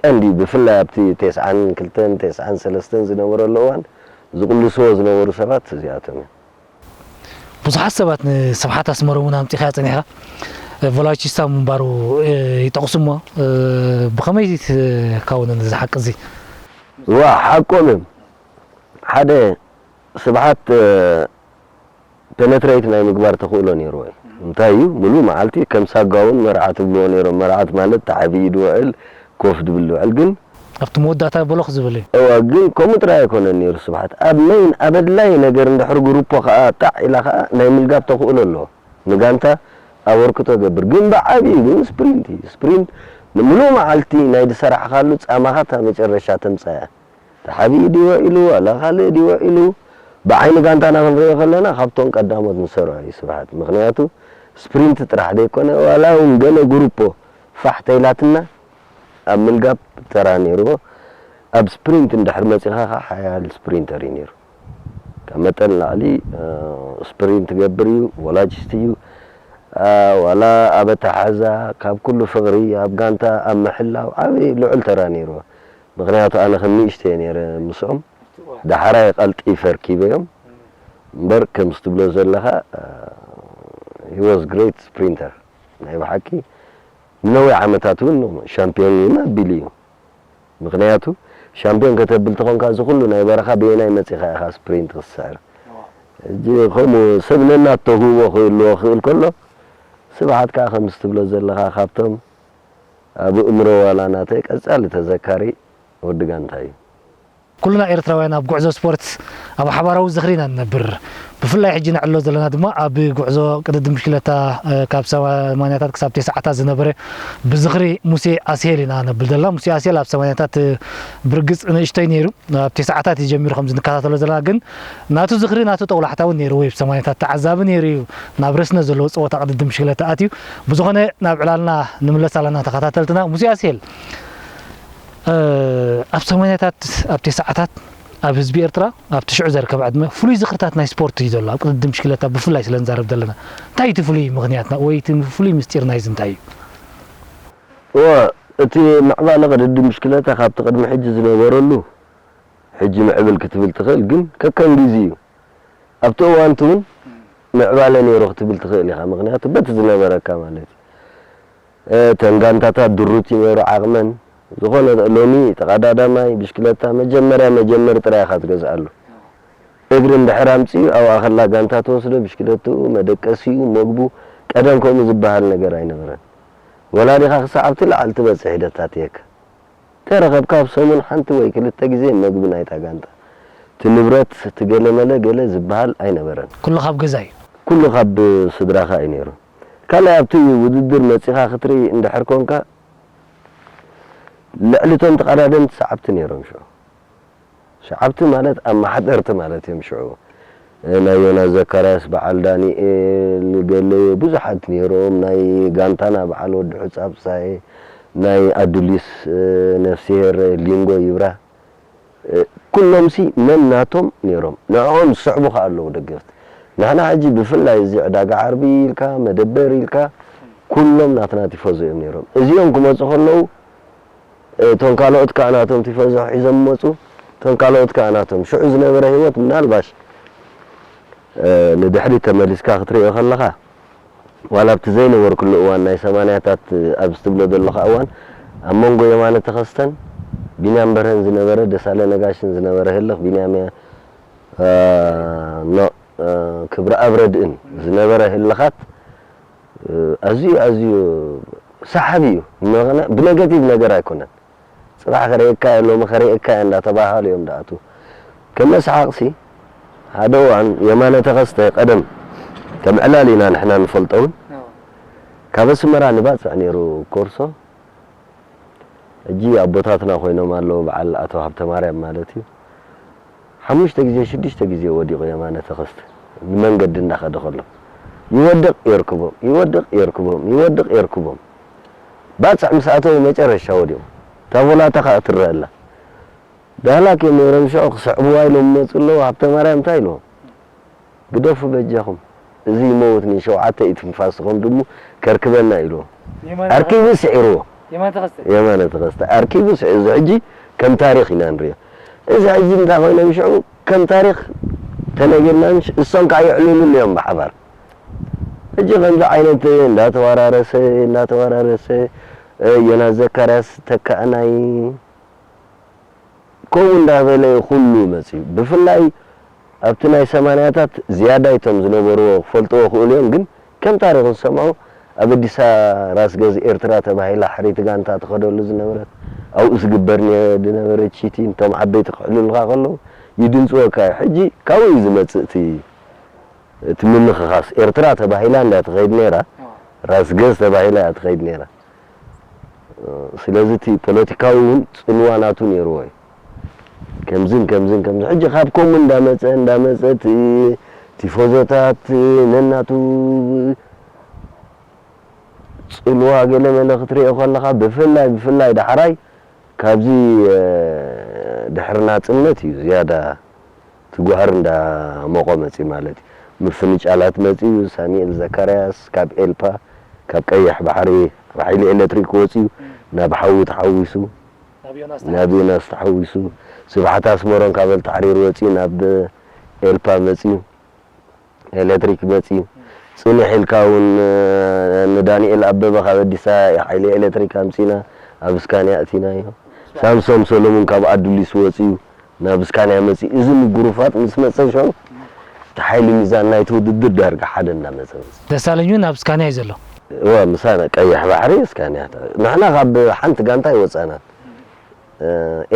ቀንዲ፣ ብፍላይ ኣብቲ ተስዓን ክልተን ተስዓን ሰለስተን ዝነበረሉ እዋን ዝቕልስዎ ዝነበሩ ሰባት እዚኣቶም እዮም። ብዙሓት ሰባት ንስብሓት ኣስመሮም እውን ኣምጺእኻዮ ጸኒሕካ፣ ቮላይቺስታ ምንባሩ፣ እ፣ ይጠቕሱ እሞ፣ እ፣ ብኸመይ ትካወንን እዚ ሓቂ እዚ? ዋ፣ ሓቆም እዮም። ሓደ ስብሓት፣ እ፣ ፔነትሬት ናይ ምግባር ተኽእሎ ነይርዎ እዩ። እንታይ እዩ፣ ምሉእ መዓልቲ ከም ሳጋ እውን መርዓ ትብልዎ ነይሮም። መርዓት ማለት ተሓቢኡ ድውዕል፣ ኮፍ ድብል ድውዕል። ግን ኣብቲ መወዳእታ በሎኽ ዝብል እዩ። እዋ፣ ግን ከምኡ ጥራይ ኣይኮነን ነይሩ ስብሓት። ኣብ መይን፣ ኣብ ኣድላይ ነገር እንድሕር ግሩፖ ከኣ ጣዕ ኢላ ከኣ ናይ ምልጋብ ተኽእሎ ኣለዎ። ንጋንታ ኣበርክቶ ገብር። ግን ብዓብዩ ግን ስፕሪንት እዩ። ስፕሪንት ንምሉእ መዓልቲ ናይ ዝሰራሕካሉ ጻማኻ እታ መጨረሻ ተምጻያ። ተሓቢኡ ድዩ ውዒሉ ዋላ ካልእ ድዩ ውዒሉ፣ ብዓይኒ ጋንታና ክንሪኦ ከለና ካብቶም ቀዳሞት ንሰርዖ እዩ ስብሓት። ምኽንያቱ ስፕሪንት ጥራሕ ዘይኮነ፣ ዋላ እውን ገለ ግሩፖ ፋሕ ተይላትና ኣብ ምልጋብ ተራ ነይርዎ። ኣብ ስፕሪንት እንድሕር መጺኻ ኸዓ ሓያል ስፕሪንተር እዩ ነይሩ። ካብ መጠን ላዕሊ፣ እ፣ ስፕሪንት ገብር እዩ፣ ቮላጂስት እዩ። እ፣ ዋላ ኣብ ኣተሓዛ፣ ካብ ኩሉ ፍቕሪ፣ ኣብ ጋንታ፣ ኣብ ምሕላው ዓቢ ልዑል ተራ ነይርዎ። ምኽንያቱ ኣነ ከም ንእሽተይ ነይረ ምስኦም። ዳሕራይ ቀልጢፈ ርኪበዮም። እምበር ከምዚ ትብሎ ዘለኻ፣ እ፣ he was great sprinter። ናይ ብሓቂ ንነዊሕ ዓመታት እውን ሻምፒዮን እውን ኣቢሉ እዩ። ምኽንያቱ ሻምፒዮን ከተብል ተኾንካ እዚ ኩሉ ናይ በረኻ በየናይ መጺኻ ኢኻ ስፕሪንት ክትስዕር? ሕጂ ከምኡ ሰብ ነናቱ ተውህቦ ክህልዎ ክእል ከሎ፣ ስብሓት ከኣ ከምዚ ትብሎ ዘለኻ ካብቶም ኣብ እምሮ ዋላ ናተይ ቀጻሊ ተዘካሪ ወዲ ጋንታ እዩ። ኩልና ኤርትራውያን ኣብ ጉዕዞ ስፖርት ኣብ ሓባራዊ ዝኽሪ ኢና ንነብር። ብፍላይ ሕጂ ነዕልሎ ዘለና ድማ ኣብ ጉዕዞ ቅድድም ብሽክለታ፣ እ፣ ካብ ሰማንያታት ክሳብ ተስዓታት ዝነበረ ብዝኽሪ ሙሴ ኣስሄል ኢና ነብል ዘለና። ሙሴ ኣስሄል ኣብ ሰማንያታት፣ እ፣ ብርግጽ ንእሽቶይ ነይሩ። ኣብ ተስዓታት እዩ ጀሚሩ ከምዚ ንከታተሎ ዘለና፣ ግን ናቱ ዝኽሪ ናቱ ጠውላሕታ እውን ነይርዎ እዩ። ኣብ ሰማንያታት ተዓዛቢ ነይሩ እዩ። ናብ ረስነ ዘለዎ ጸወታ ቅድድም ብሽክለታ ኣትዩ። ብዝኾነ ናብ ዕላልና ንምለስ ኣለና ተኸታተልትና። ሙሴ ኣስሄል፣ እ፣ ኣብ ሰማንያታት፣ ኣብ ተስዓታት ኣብ ህዝቢ ኤርትራ ኣብቲ ሽዑ ዘርከብ ዕድመ ፍሉይ ዝኽርታት ናይ ስፖርት እዩ ዘሎ። ኣብ ቅድድም ብሽክለታ ብፍላይ ስለ ንዛረብ ዘለና፣ እንታይ እዩ እቲ ፍሉይ ምኽንያትና ወይ እቲ ፍሉይ ምስጢር ናይዚ እንታይ እዩ? እወ፣ እቲ ምዕባለ ቅድድም ብሽክለታ ካብቲ ቅድሚ ሕጂ ዝነበረሉ ሕጂ ምዕብል ክትብል ትኽእል፣ ግን ከከም ግዜ እዩ። ኣብቲ እዋንቲ እውን ምዕባለ ነይሩ ክትብል ትኽእል ኢኻ። ምኽንያቱ በቲ ዝነበረካ ማለት እዩ። እ፣ እተን ጋንታታት ድሩት እዩ ነይሩ ዓቕመን። ዝኾነ ሎሚ ተቐዳዳማይ ብሽክለታ መጀመርያ መጀመሪ ጥራይ ኢኻ ትገዝኣሉ። እግሪ እንድሕር ኣምጺኡ ኣብኣ ከላ ጋንታ ትወስዶ፣ ብሽክለትኡ፣ መደቀሲኡ፣ መግቡ፣ ቀደም ከምኡ ዝበሃል ነገር ኣይነበረን። ወላዲኻ ክሳዕ ኣብቲ ላዕሊ ትበጽሕ ሂደት ኣትየካ። ተረኸብካ ኣብ ሰሙን ሓንቲ ወይ ክልተ ግዜ መግቢ ናይታ ጋንታ። እቲ ንብረት፣ እቲ ገለመለ ገለ ዝበሃል ኣይነበረን። ኩሉ ካብ ገዛ እዩ። ኩሉ ካብ ስድራኻ እዩ ነይሩ። ካልኣይ ኣብቲ ውድድር መጺኻ ክትርኢ እንድሕር ኮንካ ልዕሊ እቶም ተቐዳደምቲ ሰዓብቲ ነይሮም ሽዑ። ሰዓብቲ ማለት ኣመሓደርቲ ማለት እዮም ሽዑ። እ፣ ናይ ዮናስ ዘካርያስ፣ በዓል ዳንኤል፣ ገለ ብዙሓት ነይሮም። ናይ ጋንታና በዓል ወዲ ሑጻ ፍሳሄ፣ ናይ ኣዱሊስ፣ እ፣ ነፍስሄር ሊንጎ ይብራህ፣ እ፣ ኩሎምሲ ነናቶም ነይሮም። ንዕኦም ዝስዕቡ ከኣ ኣለዉ ደገፍቲ። ንሕና ሕጂ ብፍላይ እዚ ዕዳጋ ዓርቢ ኢልካ፣ መደበር ኢልካ፣ ኩሎም ናትና ቲፎዞ እዮም ነይሮም። እዚኦም ክመጹ ከለዉ፣ እቶም ካልኦት ከኣ ናቶም ቲፎዞ ሒዞም መጹ። እቶም ካልኦት ከኣ ናቶም። ሽዑ ዝነበረ ህይወት ምናልባሽ፣ እ፣ ንድሕሪት ተመሊስካ ክትርእዮ ከለኻ፣ ዋላ ኣብቲ ዘይነበርኩሉ እዋን ናይ ሰማንያታት ኣብዚ ትብሎ ዘለኻ እዋን፣ ኣብ መንጎ የማነ ተኸስተን ቢንያም በርሀን ዝነበረ፣ ደሳለ ነጋሽን ዝነበረ ህልኽ፣ ቢንያም፣ እ፣ ኖ፣ እ፣ ክብረኣብ ረድእን ዝነበረ ህልኻት፣ እ፣ ኣዝዩ፣ ኣዝዩ ሰሓቢ እዩ። ምኽንያ-፣ ብነገቲቭ ነገር ኣይኮነን። ጽባሕ ከርእየካ እየ፣ ሎሚ ከርእየካ እየ እንዳተባሃሉ እዮም ዝኣትዉ። ከም መስሓቕሲ፣ ሓደ እዋን የማነ ተኸስተ፣ ቀደም ከም ዕላል ኢና ንሕና ንፈልጦ እውን፣ ኣዎ። ካብ ኣስመራ ንባጽዕ ነይሩ ኮርሶ። ሕጂ ኣቦታትና ኮይኖም ኣለዉ፣ በዓል ኣቶ ሃብተማርያም ማለት እዩ። ሓሙሽተ ግዜ፣ ሽዱሽተ ግዜ ወዲቑ የማነ ተኸስተ፣ ንመንገዲ እንዳኸደ ከሎ። ይወድቕ የርክቦም፣ ይወድቕ የርክቦም፣ ይወድቕ የርክቦም። ባጽዕ ምስ ኣተዉ መጨረሻ ወዲቑ። እታ ቮላታ ከኣ ትረአ ኣላ። ዳህላክ እዮም ነይሮም ሽዑ ክስዕብዋ ኢሎም ይመጹ ኣለዉ። ሃብተማርያም እንታይ ኢልዎም? ግደፉ በጃኹም። እዚ ይመውት ንሸውዓተ ኢትንፋስ ዝኾም ድሙ ከርክበና ኢልዎም። የማነ ኣርኪቡ ስዒርዎ። የማነ ተኸስተ። የማነ ተኸስተ። ኣርኪቡ ስዒ-፣ እዚ ሕጂ ከም ታሪኽ ኢና ንሪኦ። እዚ ሕጂ እንታይ ኮይኖም ሽዑ ከም ታሪኽ ተነጊርና ምሽ-፣ እሶም ከኣ የዕልሉሉ እዮም ብሓባር። ሕጂ ከምዚ ዓይነት እንዳተወራረሰ፣ እንዳተወራረሰ፣ እ፣ ዮናስ ዘካርያስ ተካእናይ ከምኡ እንዳበለ ኩሉ መጽዩ። ብፍላይ ኣብቲ ናይ ሰማንያታት ዝያዳ እቶም ዝነበርዎ ክፈልጥዎ ክእሉ እዮም፣ ግን ኣንታ ርኢኹም ሰምዑ፣ ኣብ ኣዲሳ ራስ ገዝ ኤርትራ ተባሂላ ሕርይቲ ጋንታ ትኸደሉ ዝነበረት፣ ኣብኡ ዝግበር ነ-፣ ዝነበረ ቺቲን፣ እቶም ዓበይቲ ክሕልሉኻ ከለዉ ይድንጽወካ እዩ። ሕጂ ካብኡ እዩ ዝመጽእ እቲ፣ እቲ ምምኽኻስ። ኤርትራ ተባሂላ እንዳ ትኸይድ ነይራ፣ ራስ ገዝ ተባሂላ እያ ትኸይድ ነይራ። ስለዚ እቲ ፖለቲካዊ እውን ጽልዋ ናቱ ነይርዎ እዩ። ከምዝን ከምዝን ከምዚ። ሕጂ ካብ ከምኡ እንዳመጸ፣ እንዳመጸ እቲ ቲፎዞታት ነናቱ ጽልዋ ገለ መለ ክትሪኦ ከለኻ፣ ብፍላይ፣ ብፍላይ ዳሕራይ ካብዚ፣ እ፣ ድሕሪ ናጽነት እዩ ዝያዳ እቲ ጓህሪ እንዳሞቐ መጺኡ ማለት እዩ። ምፍንጫላት መጺኡ፣ ሳሚኤል ዘካርያስ ካብ ኤልፓ፣ ካብ ቀይሕ ባሕሪ፣ ካብ ሓይሊ ኤሌክትሪክ ወጺኡ፣ ናብ ሓዊ ተሓዊሱ፣ ናብ ዮናስ ናብ ዮናስ ተሓዊሱ፣ ስብሓት ኣስመሮም ካብ ኤልታሕሪር ወጺኡ፣ ናብ ኤልፓ መጺኡ፣ ኤሌክትሪክ መጺኡ። ጽንሕ ኢልካ እውን፣ እ፣ ንዳንኤል ኣበበ ካብ ኣዲስ ኣበባ ሓይሊ ኤሌክትሪክ ኣምጺና፣ ኣብ ስካንያ ኣእቲናዮ። ሳምሶም ሰሎሙን ካብ ኣዱሊስ ወጺኡ፣ ናብ ስካንያ መጺኡ። እዚ ምጉርፋጥ ምስ መጸ ሽዑ፣ እቲ ሓይሊ ሚዛን ናይቲ ውድድር ዳርጋ ሓደ እንዳመጸ መጸ። ደሳለኝ እውን ኣብ ስካንያ እዩ ዘሎ። እወ፣ ምሳና ቀይሕ ባሕሪ ስካንያ። ንሕና ካብ ሓንቲ ጋንታ ኣይወጻናን። እ፣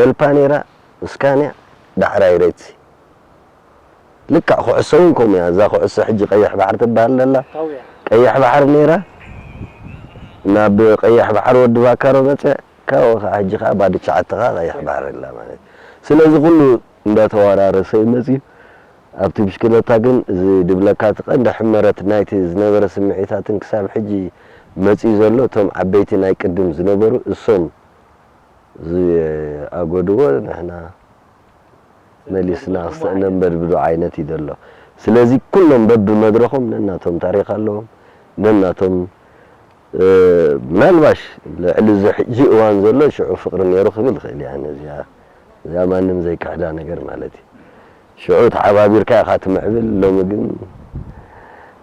ኤልፓ ነይራ፣ ስካንያ፣ ዳሕራይ ሬድሲ። ልክዕ ኩዕሶ እውን ከምኡ እያ። እዛ ኩዕሶ ሕጂ ቀይሕ ባሕሪ ትበሃል ዘላ፣ ቀይሕ ባሕሪ ነይራ፣ ናብ ቀይሕ ባሕሪ ወዲ ቫካሮ መጸ፣ ካብኡ ኸዓ ሕጂ ኸዓ ባዶ ትሽዓተ ኸዓ ቀይሕ ባሕሪ ኣላ ማለት እዩ። ስለዚ ኩሉ እንዳተወራረሰ እዩ መጺኡ። ኣብቲ ብሽክለታ ግን እዚ ድብለካ እቲ ቀንዲ ሕመረት ናይቲ ዝነበረ ስምዒታትን ክሳብ ሕጂ መጺኡ ዘሎ፣ እቶም ዓበይቲ ናይ ቅድም ዝነበሩ እሶም ዝኣጎድዎ ንሕና መሊስና ክስእነንበድብዶ ዓይነት እዩ ዘሎ። ስለዚ ኩሎም በብመድረኾም ነናቶም ታሪኽ ኣለዎም፣ ነናቶም፣ እ፣ ምናልባሽ ልዕሊ እዚ ሕጂ እዋን ዘሎ ሽዑ ፍቕሪ ነይሩ ክብል ይኽእል እየ ኣነ። እዚኣ፣ እዚኣ ማንም ዘይክሕዳ ነገር ማለት እዩ። ሽዑ ተሓባቢርካ ኢኻ ትምዕብል፣ ሎሚ ግን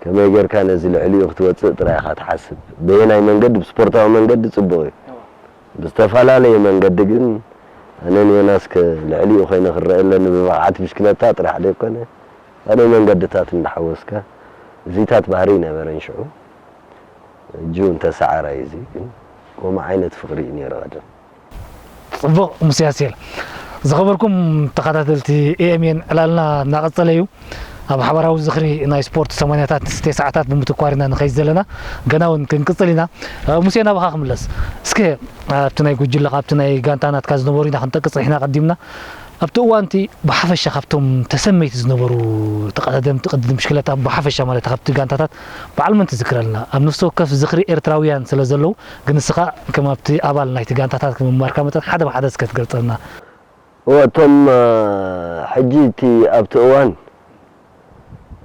ከመይ ጌርካ ነዚ ልዕሊኡ ክትወጽእ ጥራይ ኢኻ ትሓስብ። በየናይ መንገዲ፣ ብስፖርታዊ መንገዲ ጽቡቕ እዩ። ብዝተፈላለየ መንገዲ ግን ኣነን ዮናስ ከ ልዕሊኡ ኮይነ ክረአ ኣለኒ፣ ብብቕዓት ብሽክለታ ጥራሕ ደይኮነ፣ ካልእ መንገድታት እንዳሓወስካ፣ እዚታት ባህሪ ይነበረን ሽዑ። ሕጂ እውን ተሰዓራይ እዚ ግን ከምኡ ዓይነት ፍቕሪ እዩ ነይሩ ቀደም። ጽቡቕ ምስ ያሴል። ዝኸበርኩም ተኸታተልቲ ኤኤምኤን ዕላልና እናቐጸለ እዩ። ኣብ ሓባራዊ ዝኽሪ ናይ ስፖርት ሰማንያታት ተስዓታት ብምትኳር ኢና ንኸይድ ዘለና። ገና እውን ክንቅጽል ኢና። እ፣ ሙሴ ናባኻ ክምለስ። እስከ ኣብቲ ናይ ጉጅለ፣ ካብቲ ናይ ጋንታ ናትካ ዝነበሩ ኢና ክንጠቅስ ርሒና ቀዲምና። ኣብቲ እዋንቲ ብሓፈሻ ካብቶም ተሰመይቲ ዝነበሩ ተቐዳደምቲ ቅድድም ብሽክለታ ብሓፈሻ ማለት ካብቲ ጋንታታት በዓል መን ትዝክረልና? ኣብ ነፍሲ ወከፍ ዝኽሪ ኤርትራውያን ስለ ዘለዉ፣ ግን ንስኻ ከም ኣብቲ ኣባል ናይቲ ጋንታታት ምንባርካ መጠን ሓደ ብሓደ እስከ ትገልጸልና። እወ፣ እቶም፣ እ፣ ሕጂ እቲ ኣብቲ እዋን፣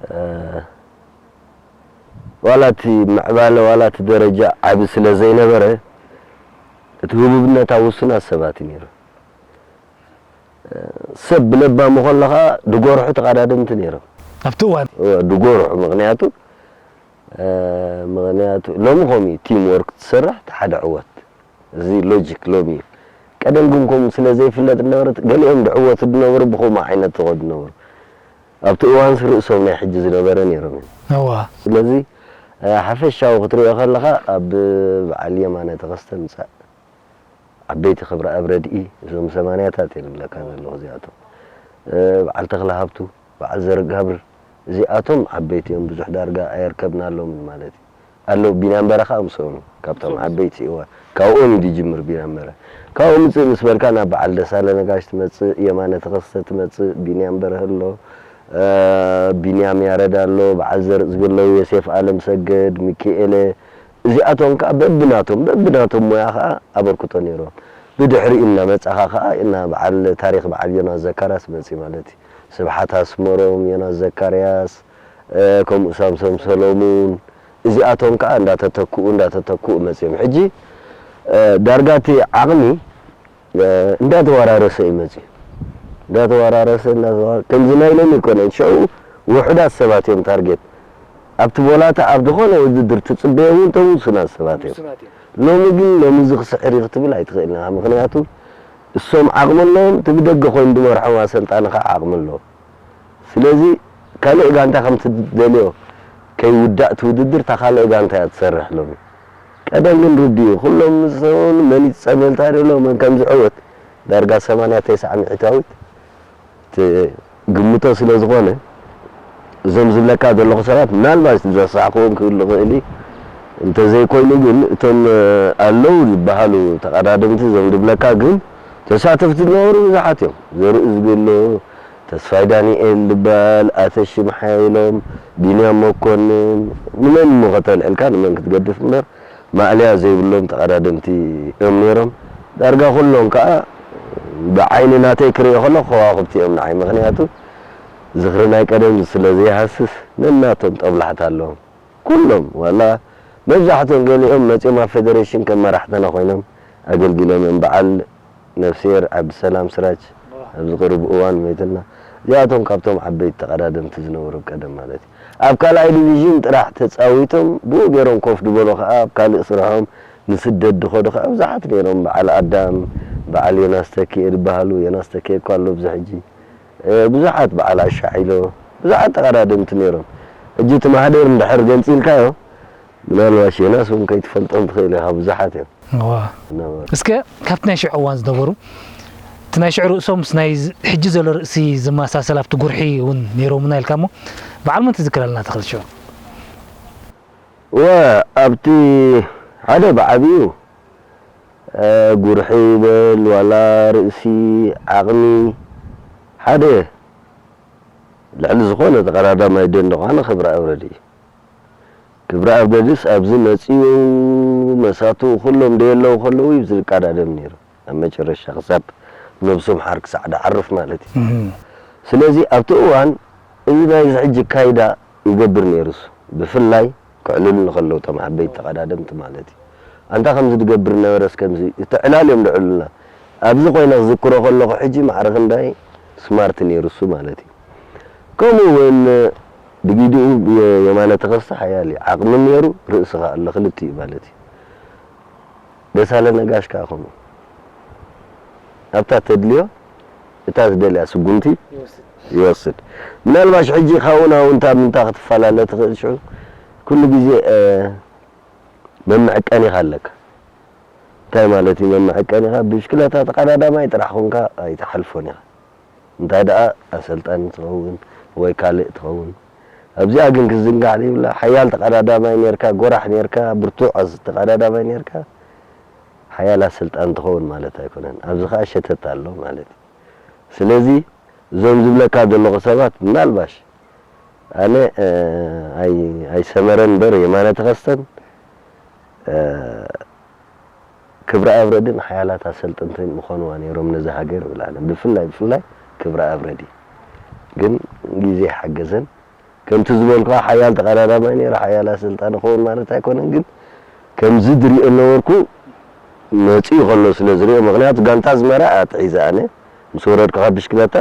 እ፣ ዋላ እቲ ምዕባለ ዋላ እቲ ደረጃ ዓቢ ስለ ዘይነበረ፣ እቲ ህቡብነት ኣብ ውሱናት ሰባት እዩ ነይሩ። እ፣ ሰብ ብለባሙ ከለኻ ድጎርሑ ተቐዳደምቲ ነይሮም። ኣብቲ እዋን? እወ፣ ድጎርሑ፣ ምኽንያቱ፣ እ፣ ምኽንያቱ ሎሚ ከምኡ እዩ፣ ቲም ወርክ ትሰርሕ፣ እቲ ሓደ ዕወት። እዚ ሎጂክ ሎሚ እዩ። ቀደም ግን ከምኡ ስለ ዘይፍለጥ ነበረ፣ ገሊኦም ድዕወቱ ዝነበሩ ብኸምኡ ዓይነት ዝኸዱ ነበሩ። ኣብቲ እዋንስ ርእሶም ናይ ሕጂ ዝነበረ ነይሮም እዮም። እዋ። ስለዚ፣ እ፣ ሓፈሻዊ ክትሪኦ ከለኻ ኣብ በዓል የማነ ተኸስተ ምጻእ ዓበይቲ ክብረኣብ ረድኢ፣ እዞም ሰማንያታት እዮም ዝብለካ ዘለኹ እዚኣቶም። እ፣ በዓል ተኽለ ሃብቱ፣ በዓል ዘርጋብር፣ እዚኣቶም ዓበይቲ እዮም፣ ብዙሕ ዳርጋ ኣየርከብናሎምን ማለት እዩ። ኣለዉ፣ ቢንያም በረኻ ምስኦም እዩ፣ ካብቶም ዓበይቲ፣ እወ፣ ካብኦም እዩ ዝጅምር ቢንያም በረኻ። ካብኡ ምጽእ ምስ በልካ ናብ በዓል ደሳለ ነጋሽ ትመጽእ፣ የማነ ተኸስተ ትመጽእ፣ ቢንያም በርሀ ኣሎ፣ እ፣ ቢንያም ያረድ ኣሎ፣ በዓል ዘርእ ዝብለዉ፣ ዮሴፍ ኣለምሰገድ፣ ሚኪኤለ፣ እዚኣቶም ከኣ በብናቶም፣ በብናቶም ሞያ ከኣ ኣበርክቶ ነይርዎም። ብድሕሪኡ እናመጻኻ ከኣ እና በዓል ታሪኽ በዓል ዮናስ ዘካርያስ መጺኡ ማለት እዩ። ስብሓት ኣስመሮም፣ ዮናስ ዘካርያስ፣ እ፣ ከምኡ ሳምሶም ሰሎሙን፣ እዚኣቶም ከኣ እንዳተተክኡ፣ እንዳተተክኡ መጺኦም። ሕጂ፣ እ፣ ዳርጋ እቲ ዓቕሚ እ፣ እንዳተወራረሰ እዩ መጺኡ። እንዳተወራረሰ፣ እንዳተወራ-፣ ከምዚ ናይ ሎሚ ኣይኮነን። ሽዑ ውሑዳት ሰባት እዮም ታርጌት። ኣብቲ ቦላታ ኣብ ዝኾነ ውድድር ትጽበዮም እውን እቶም ውሱናት ሰባት እዮም። ውሱናት እዮም። ሎሚ ግን፣ ሎሚ እዚ ክስዕር እዩ ክትብል ኣይትኽእልን ኢኻ። ምኽንያቱ እሶም ዓቕሚ ኣለዎም፣ እቲ ብደገ ኮይኑ ዝመርሖም ኣሰልጣኒ ኸዓ ዓቕሚ ኣለዎ። ስለዚ ካልእ ጋንታ ከም ትደልዮ ከይውዳእ እቲ ውድድር እታ ካልእ ጋንታ እያ ትሰርሕ ሎሚ። ቀደም ግን ርድኡ እዩ። ኩሎም ዝሰውን መን ይጸመልታ ዶ ሎ መን ከም ዝዕወት ዳርጋ ሰማንያ ተስዓ ሚእታዊት ትግምቶ ስለ ዝኾነ፣ እዞም ዝብለካ ዘለኹ ሰባት ምናልባት ዝረሳዕክዎም ክህሉ ይኽእል እዩ። እንተዘይኮይኑ ግን እቶም፣ እ፣ ኣለዉ ዝበሃሉ ተቐዳደምቲ እዞም ዝብለካ ግን ተሳተፍቲ ዝነበሩ ብዙሓት እዮም። ዘርኢ ዝብሎ፣ ተስፋይ ዳንኤል ዝበሃል፣ ኣተሽም ሓይሎም፣ ቢንያም መኮንን፣ ንመን እሞ ከተልዕልካ ንመን ክትገድፍ እምበር፣ ማእለያ ዘይብሎም ተቐዳደምቲ እዮም ነይሮም። ዳርጋ ኩሎም ከኣ ብዓይኒ ናተይ ክርእዮ ከለኹ ከዋኽብቲ እዮም ንዓይ። ምኽንያቱ ዝኽሪ ናይ ቀደም ስለ ዘይሃስስ ነናቶም ጦብላሕታ ኣለዎም። ኩሎም ዋላ መብዛሕትኦም ገሊኦም መጺኦም ኣብ ፌደሬሽን ከም መራሕትና ኮይኖም ኣገልጊሎም እዮም። በዓል ነፍስሄር ዓብድሰላም ስራጅ ኣብዚ ቅርብ እዋን መይትና። እዚኣቶም ካብቶም ዓበይቲ ተቐዳደምቲ ዝነበሩ ቀደም ማለት እዩ። ኣብ ካልኣይ ዲቪዥን ጥራሕ ተጻዊቶም ብኡ ገይሮም ኮፍ ዝበሉ ከኣ ኣብ ካልእ ስርሖም ንስደት ዝኸዱ ከኣ ብዙሓት ነይሮም። በዓል ኣዳም፣ በዓል ዮናስ ተኪኤ ዝበሃሉ፣ ዮናስ ተኪኤ እኳ ኣሎ ኣብዚ ሕጂ። እ፣ ብዙሓት በዓል ኣሻዒሎ፣ ብዙሓት ተቐዳደምቲ ነይሮም። ሕጂ እቲ ማህደር እንድሕር ገንጺልካዮ፣ ምናልባት ዮናስ እውን ከይትፈልጦም ትኽእል ኢኻ፣ ብዙሓት እዮም እዋ። ዝነበሩ። እስከ ካብቲ ናይ ሽዑ እዋን ዝነበሩ፣ እቲ ናይ ሽዑ ርእሶም ምስ ናይ ዝ-፣ ሕጂ ዘሎ ርእሲ ዝመሳሰል ኣብቲ ጉርሒ እውን ነይሮምና ኢልካ እሞ፣ በዓል መን ትዝክረልና ትኽእል ሽዑ? እወ፣ ኣብቲ ሓደ ብዓቢኡ፣ እ፣ ጉርሒ ይበል ዋላ ርእሲ ዓቕሚ ሓደ ልዕሊ ዝኾነ ተቐዳዳማይ ደንደዃነ ክብረ ኣብረድ እዩ። ክብረ ኣብረድስ ኣብዚ መጺኡ መሳቱ ኩሎም ደየለዉ ከለዉ እዩ ዝቀዳደም ነይሩ። ኣብ መጨረሻ ክሳብ ነብሱ ምሓር ክሳዕ ድዓርፍ ማለት እዩ። እህ። ስለዚ ኣብቲ እዋን እዚ ናይዚ ሕጂ ካይዳ ይገብር ነይሩስ፣ ብፍላይ ክዕልሉ ከለዉ እቶም ዓበይቲ ተቐዳደምቲ ማለት እዩ። ኣንታ ከምዚ ድገብር ነበረስ ከምዚ፣ እቲ ዕላል እዮም ድዕሉልና። ኣብዚ ኮይነ ክዝክሮ ከለኹ ሕጂ ማዕረ ክንዳይ ስማርት ነይሩ እሱ ማለት እዩ። ከምኡ እውን ብጊዲኡ የ-፣ የማነ ተኸስተ ሓያል እዩ። ዓቕሚ ነይሩ፣ ርእሲ ከኣ ኣሎ፣ ክልቲኡ ማለት እዩ። ደሳለ ነጋሽ ከኣ ከምኡ። ኣብታ ተድልዮ፣ እታ ዝደልያ ስጉምቲ ይወስድ። ይወስድ። ምናልባሽ ሕጂ ካብኡ ናብኡ እንታ ምንታ ክትፈላለ ትኽእል ሽዑ፣ ኩሉ ግዜ፣ እ፣ መመዐቀኒኻ ኣለካ። እንታይ ማለት እዩ መመዐቀኒኻ? ብሽክለታ ተቐዳዳማይ ጥራሕ ኮንካ ኣይትሓልፎን ኢኻ። እንታይ ደኣ ኣሰልጣኒ ትኸውን ወይ ካልእ ትኸውን። ኣብዚኣ ግን ክዝንጋዕ ዘይብላ፣ ሓያል ተቐዳዳማይ ኔርካ፣ ጎራሕ ኔርካ፣ ብርቱዕ ኣስ-፣ ተቐዳዳማይ ኔርካ፣ ሓያል ኣሰልጣኒ ትኸውን ማለት ኣይኮነን። ኣብዚ ኸኣ ሸተት ኣሎ ማለት እዩ። ስለዚ እዞም ዝብለካ ዘለኹ ሰባት ምናልባሽ ኣነ፣ እ፣ ኣይ-፣ ኣይሰመረን እምበር የማነ ተኸስተን፣ እ፣ ክብረ ኣብረድን ሓያላት ኣሰልጠንትን ምኾንዋ ነይሮም ነዛ ሃገር እብል ኣነ። ብፍላይ፣ ብፍላይ ክብረ ኣብረድ እዩ። ግን ግዜ ሓገዘን። ከምቲ ዝበልኩኻ ሓያል ተቐዳዳማይ ነይሩ፣ ሓያል ኣሰልጣኒ ክኸውን ማለት ኣይኮነን። ግን ከምዚ ዝሪኦ ነበርኩ መጺኡ ከሎ ስለ ዝሪኦ፣ ምኽንያቱ ጋንታ ኣዝመራ እያ ኣትሒዛ ኣነ ምስ ወረድኩ ካብ ብሽክለታ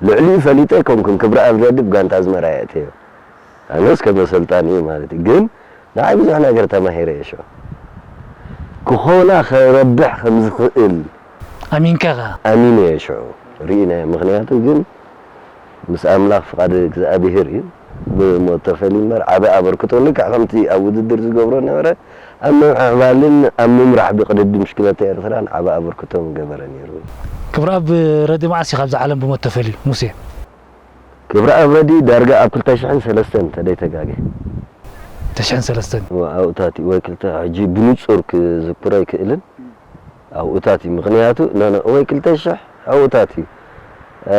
ልዕሊኡ ፈሊጠ ኣይኮንኩን። ክብረ ኣብረድ ብጋንታ ኣዝመራ እየ ኣእተዮ። ኣነስ ከም ኣሰልጣኒ እዩ ማለት እዩ። ግን ንዓይ ብዙሕ ነገር ተማሂረ እየ ሽዑ። ክኾና ክረብሕ ከም ዝኽእል ኣሚንካ ኢኻ? ኣሚነ እየ ሽዑ። ርኢናዮ። ምኽንያቱ ግን ምስ ኣምላኽ ፍቓድ እግዚኣብሄር እዩ። ብሞት ተፈልዩ እምበር ዓቢ ኣበርክቶ ልክዕ ከምቲ ኣብ ውድድር ዝገብሮ ነበረ ኣብ ምምዕባልን ኣብ ምምራሕ ብቕድድም ብሽክለታ ኤርትራን ዓቢ ኣበርክቶ ምገበረ ነይሩ። ክብረኣብ ረዲ መዓስ እዩ ካብዛ ዓለም ብሞት ተፈልዩ ሙሴ? ክብረኣብ ረዲ ዳርጋ ኣብ ክልተ ሽሕን ሰለስተን ተደይተጋገ። ክልተ ሽሕን ሰለስተን? እወ፣ ኣብኡታት እዩ። ወይ ክልተ፣ ሕጂ ብንጹር ክዝክሮ ኣይክእልን። ኣብኡታት እዩ። ምኽንያቱ፣ ኖ፣ ኖ፣ ወይ ክልተ ሽሕ ኣብኡታት እዩ። እ፣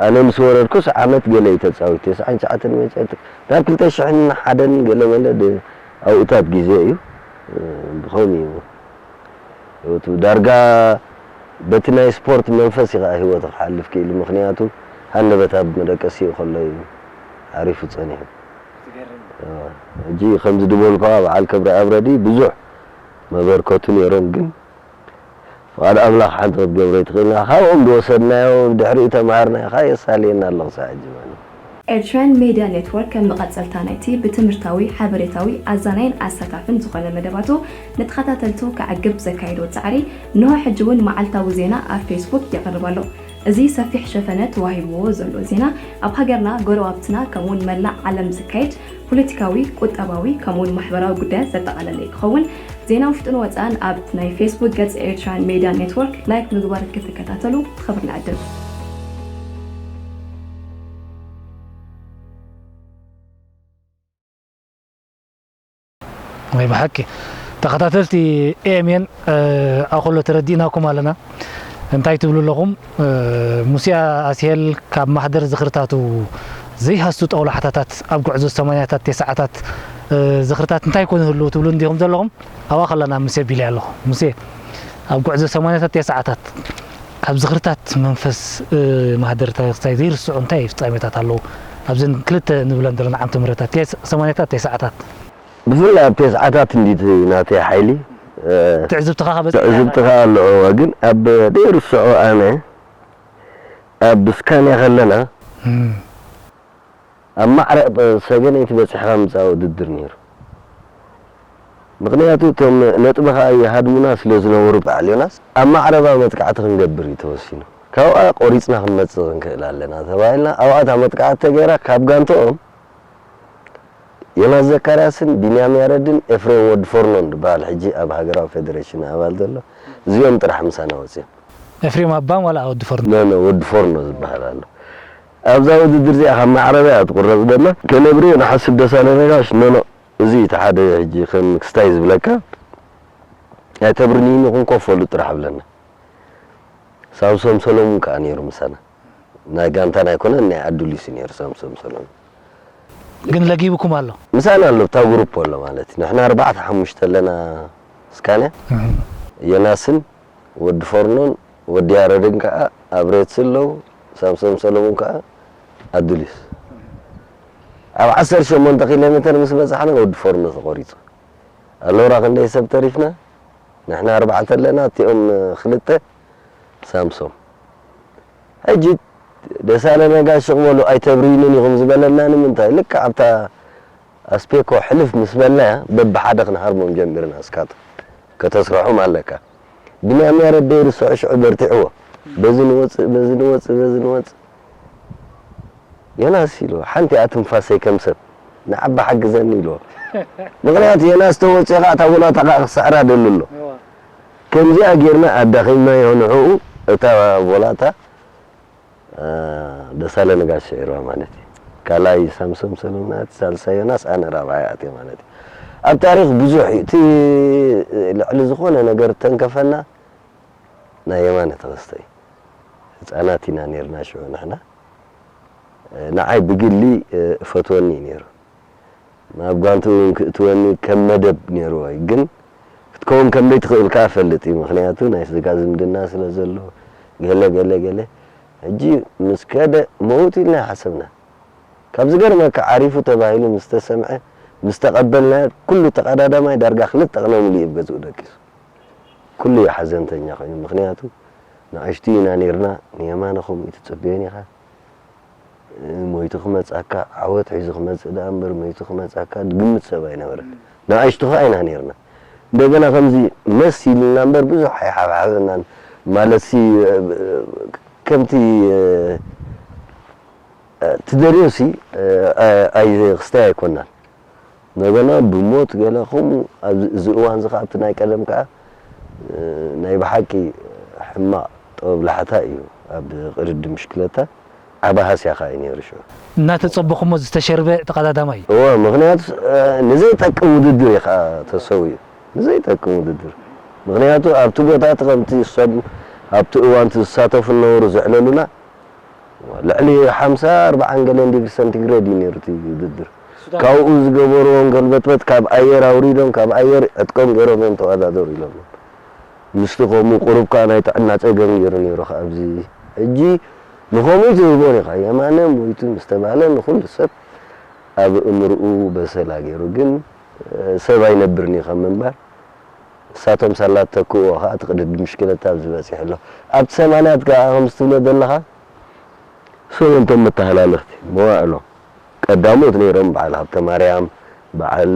ኣነ ምስ ወረድኩስ ዓመት ገለ እዩ ተጻዊቱ። ተስዓን ትሽዓተን መጸ-፣ ናብ ክልተ ሽሕን ሓደን ገለ መለ ድ-፣ ኣብኡታት ግዜ እዩ። እ፣ ብኸምኡ እዩ። ህይወቱ ዳርጋ በቲ ናይ ስፖርት መንፈስ እዩ ኸዓ ህይወቱ ክሓልፍ ክኢሉ። ምኽንያቱ ሃንደበት ኣብ መደቀሲኡ ከሎ እዩ ዓሪፉ ጸኒሑ። ዝገርም። እዋ፣ ሕጂ ከምዚ ዝበልኩኻ በዓል ክብረኣብ ረዲ ብዙሕ መበርከቱ ነይሮም፣ ግን ፍቓድ ኣምላኽ ሓንቲ ክትገብሮ ኣይትኽእልን ኢኻ። ካብኦም ዝወሰድናዮ፣ ብድሕሪኡ ተማሃርናዮ ኸዓ የሳልየና ኣሎ ክሳዕ ሕጂ ማለት እዩ። ኤርትራን ሜድያ ኔትወርክ ከም መቐጸልታ ናይቲ ብትምህርታዊ፣ ሓበሬታዊ፣ ኣዛናይን ኣሳታፍን ዝኾነ መደባቱ ንተኸታተልቱ ከዕግብ ዘካየዶ ጻዕሪ፣ እንሆ ሕጂ እውን መዓልታዊ ዜና ኣብ ፌስቡክ የቕርብ ኣሎ። እዚ ሰፊሕ ሸፈነ ተዋሂብዎ ዘሎ ዜና፣ ኣብ ሃገርና፣ ጎረባብትና፣ ከምኡውን መላእ ዓለም ዝካየድ ፖለቲካዊ፣ ቁጠባዊ፣ ከምኡውን ማሕበራዊ ጉዳያት ዘጠቓለለ እዩ ክኸውን። ዜና ውሽጥን ወጻእን ኣብ ናይ ፌስቡክ ገጽ ኤርትራን ሜድያ ኔትወርክ ላይክ ምግባር ክትከታተሉ ብኽብሪ ንዕድም። ወይ ብሓቂ ተኸታተልቲ ኤኤምኤን ኣኮሎ ተረዲእናኩም ኣለና። እንታይ ትብሉ ኣለኹም? ሙሴ ኣስሄል ካብ ማሕደር ዝኽርታቱ ዘይሃስቱ ጠውላሕታታት ኣብ ጉዕዞ ሰማንያታት፣ ተስዓታት ዝኽርታት እንታይ ኮን ይህልዉ ትብሉ እንዲኹም ዘለኹም? ኣብኣ ከለና ሙሴ ቢለ ኣለኹ። ሙሴ ኣብ ጉዕዞ ሰማንያታት፣ ተስዓታት ካብ ዝኽርታት መንፈስ ማህደር ታሪኽ ክስታይ ዘይርስዑ እንታይ ፍጻሜታት ኣለዉ? ኣብዘን ክልተ ንብለን ዘለና ዓመተ ምህረታት፣ ቴስ- ሰማንያታት፣ ተስዓታት። ብፍላይ ኣብ ተስዓታት እንዲት ናተይ ሓይሊ ትዕዝብትኻ ከበዝ ትዕዝብትኻ ኣሎ። እዋ ግን ኣብ ዘይርስዖ ኣነ ኣብ ስካንያ ከለና ኣብ ማዕረ ሰገነይቲ በፂሕኻ ምፃእ ውድድር ነይሩ። ምክንያቱ እቶም ነጥብኻ ይሃድሙና ስለ ዝነበሩ በዓል ዮናስ ኣብ ማዕረባ መጥቃዕቲ ክንገብር እዩ ተወሲኑ። ካብኣ ቆሪፅና ክንመፅእ ክንክእል ኣለና ተባሂልና ኣብኣ እታ መጥቃዕቲ ተገይራ ካብ ጋንተኦም ዮናስ ዘካርያስን ቢንያም ያረድን ኤፍሬም ወዲ ፎርኖን ዝበሃል ሕጂ ኣብ ሃገራዊ ፌደሬሽን ኣባል ዘሎ እዚኦም ጥራሕ ምሳና ወፅዮም። ኤፍሬም ኣባም ዋላ ወዲ ፎርኖ? ኖ ኖ ወዲ ፎርኖ ዝበሃል ኣሎ። ኣብዛ ውድድር እዚኣ ካብ ማዕረባ እያ ትቁረፅ ደላ። ከነብርዮ ንሓስብ ደሳለ ነጋሽ ኖ ኖ እዚ እቲ ሓደ ሕጂ ከም ክስታይ ዝብለካ ኣይተብርንይኒ ክንኮፈሉ ጥራሕ ብለና። ሳምሶም ሰሎሙን ከዓ ነይሩ ምሳና። ናይ ጋንታና ኣይኮነን ናይ ኣዱሊስ እዩ ነይሩ ሳምሶም ሰሎሙን። ግን ለጊብኩም ኣሎ? ምሳና ኣሎ እታ ግሩፕ ኣሎ ማለት እዩ። ንሕና ኣርባዕተ ሓሙሽተ ኣለና ስካንያ ዮናስን ወዲ ፎርኖን ወዲ ያረድን ከዓ ኣብ ሬትስ ኣለዉ። ሳምሶም ሰሎሙን ከዓ ኣዱሊስ። ኣብ ዓሰርተ ሸሞንተ ኪሎ ሜተር ምስ በፃሕና ወዲ ፎርኖ ተቆሪፁ። ኣሎራ ክንደይ ሰብ ተሪፍና ንሕና ኣርባዕተ ኣለና እቲኦም ክልተ ሳምሶም ሕጂ ደሳለ ነጋሽ ሽቕ በሉ ኣይተብርዩንን ኢኹም ዝበለና ንምንታይ ልክዕ ኣብታ ኣስፔኮ ሕልፍ ምስ በልናያ በብሓደ ክንሃርሞም ጀሚርና እስካት ከተስርሖም ኣለካ ብንያም ያረድ ደይርስዖ ሽዑ በርቲዕዎ በዚ ንወፅእ በዚ ንወፅእ በዚ ንወፅእ ዮናስ ኢልዎ ሓንቲ እያ ትንፋሰይ ከም ሰብ ንዓባ ሓግዘኒ ኢልዎ ምኽንያቱ ዮናስ ተወፅኡ ከዓ እታ ቦላታ ከዓ ክስዕራ ደሉ ኣሎ ከምዚኣ ጌርና ኣዳኺምናዮ ንዕኡ እታ ቦላታ ደሳለ ነጋሽ ስዒርዋ ማለት እዩ ካልኣይ ሳምሶም ሰሎምና እቲ ሳልሳይ ዮናስ ኣነ ራብዓይ ኣትየ ማለት እዩ ኣብ ታሪኽ ብዙሕ እዩ እቲ ልዕሊ ዝኾነ ነገር ተንከፈና ናይ የማነ ተኸስተ እዩ ህፃናት ኢና ነርና ሽዑ ንሕና ንዓይ ብግሊ እፈትወኒ እዩ ነይሩ ናብ ጓንቱ እውን ክእትወኒ ከም መደብ ነይርዎ እዩ ግን ክትከውን ከም ዘይትኽእል ከዓ እፈልጥ እዩ ምክንያቱ ናይ ስጋ ዝምድና ስለ ዘሎ ገለ ገለ ገለ ሕጂ ምስ ከደ መውት ኢልና ይሓሰብና ካብ ዝገርመካ ዓሪፉ ተባሂሉ ምስ ተሰምዐ ምስ ተቐበልናዮ ኩሉ ተቐዳዳማይ ዳርጋ ክልተ ቅነ ሙሉእ እዩ ገዝኡ ደቂሱ ኩሉ እዩ ሓዘንተኛ ኮይኑ ምክንያቱ ንኣሽቱ ኢና ነርና ንየማነ ከምኡ ትፅበዮን ኢኻ ሞይቱ ክመፅኣካ ዓወት ሒዙ ክመፅእ ደኣ እምበር ሞይቱ ክመፅኣካ ዝግምት ሰብ ኣይነበረን ንኣሽቱ ከዓ ኢና ነርና እንደገና ከምዚ መስ ኢልና እምበር ብዙሕ ኣይሓብሓበናን ማለትሲ ከምቲ ትደልዮሲ ኣይ ክስታይ ኣይኮናን እንደገና ብሞት ገለ ከምኡ ኣብዚ እዚ እዋን እዚ ከዓ እቲ ናይ ቀደም ከዓ ናይ ብሓቂ ሕማቕ ጥበብ ላሕታ እዩ ኣብ ቅድድም ብሽክለታ ዓቢ ሃስያ ከዓ እዩ ነይሩ ሽዑ እናተፀበኹሞ ዝተሸርበ ተቐዳዳማይ እዩ እወ ምክንያቱ ንዘይጠቅም ውድድር እዩ ከዓ ተሰዊኡ ንዘይጠቅም ውድድር ምክንያቱ ኣብቲ ቦታ እቲ ከምቲ ሰብ ኣብቲ እዋን ዝሳተፉ ዝነበሩ ዘዕለሉና ልዕሊ ሓምሳ ኣርባዓን ገለን ዲግሪ ሰንቲግሬድ እዩ ነይሩ እቲ ውድድር ካብኡ ዝገበርዎም ገልበጥበጥ ካብ ኣየር ኣውሪዶም ካብ ኣየር ዕጥቆም ገይሮም እዮም ተወዳደሩ ኢሎም ምስቲ ከምኡ ቁሩብ ከዓ ናይ ጥዕና ፀገም ገይሩ ነይሩ ኣብዚ ሕጂ ንኸምኡ ትህቦን ኢኻ የማነ ሞይቱ ምስ ተባለ ንኩሉ ሰብ ኣብ እምርኡ በሰላ ገይሩ ግን ሰብ ኣይነብርን እዩ ከም ምንባር ንሳቶም ሳላ ተክእዎ ከዓ እቲ ቅድድም ብሽክለታ ኣብዚ በፂሑ ኣሎ ኣብቲ ሰማንያት ከዓ ከምዚ ትብሎ ዘለኻ ሰበንቶም መተሃላለኽቲ መዋእሎም ቀዳሞት ነይሮም በዓል ሃብተማርያም በዓል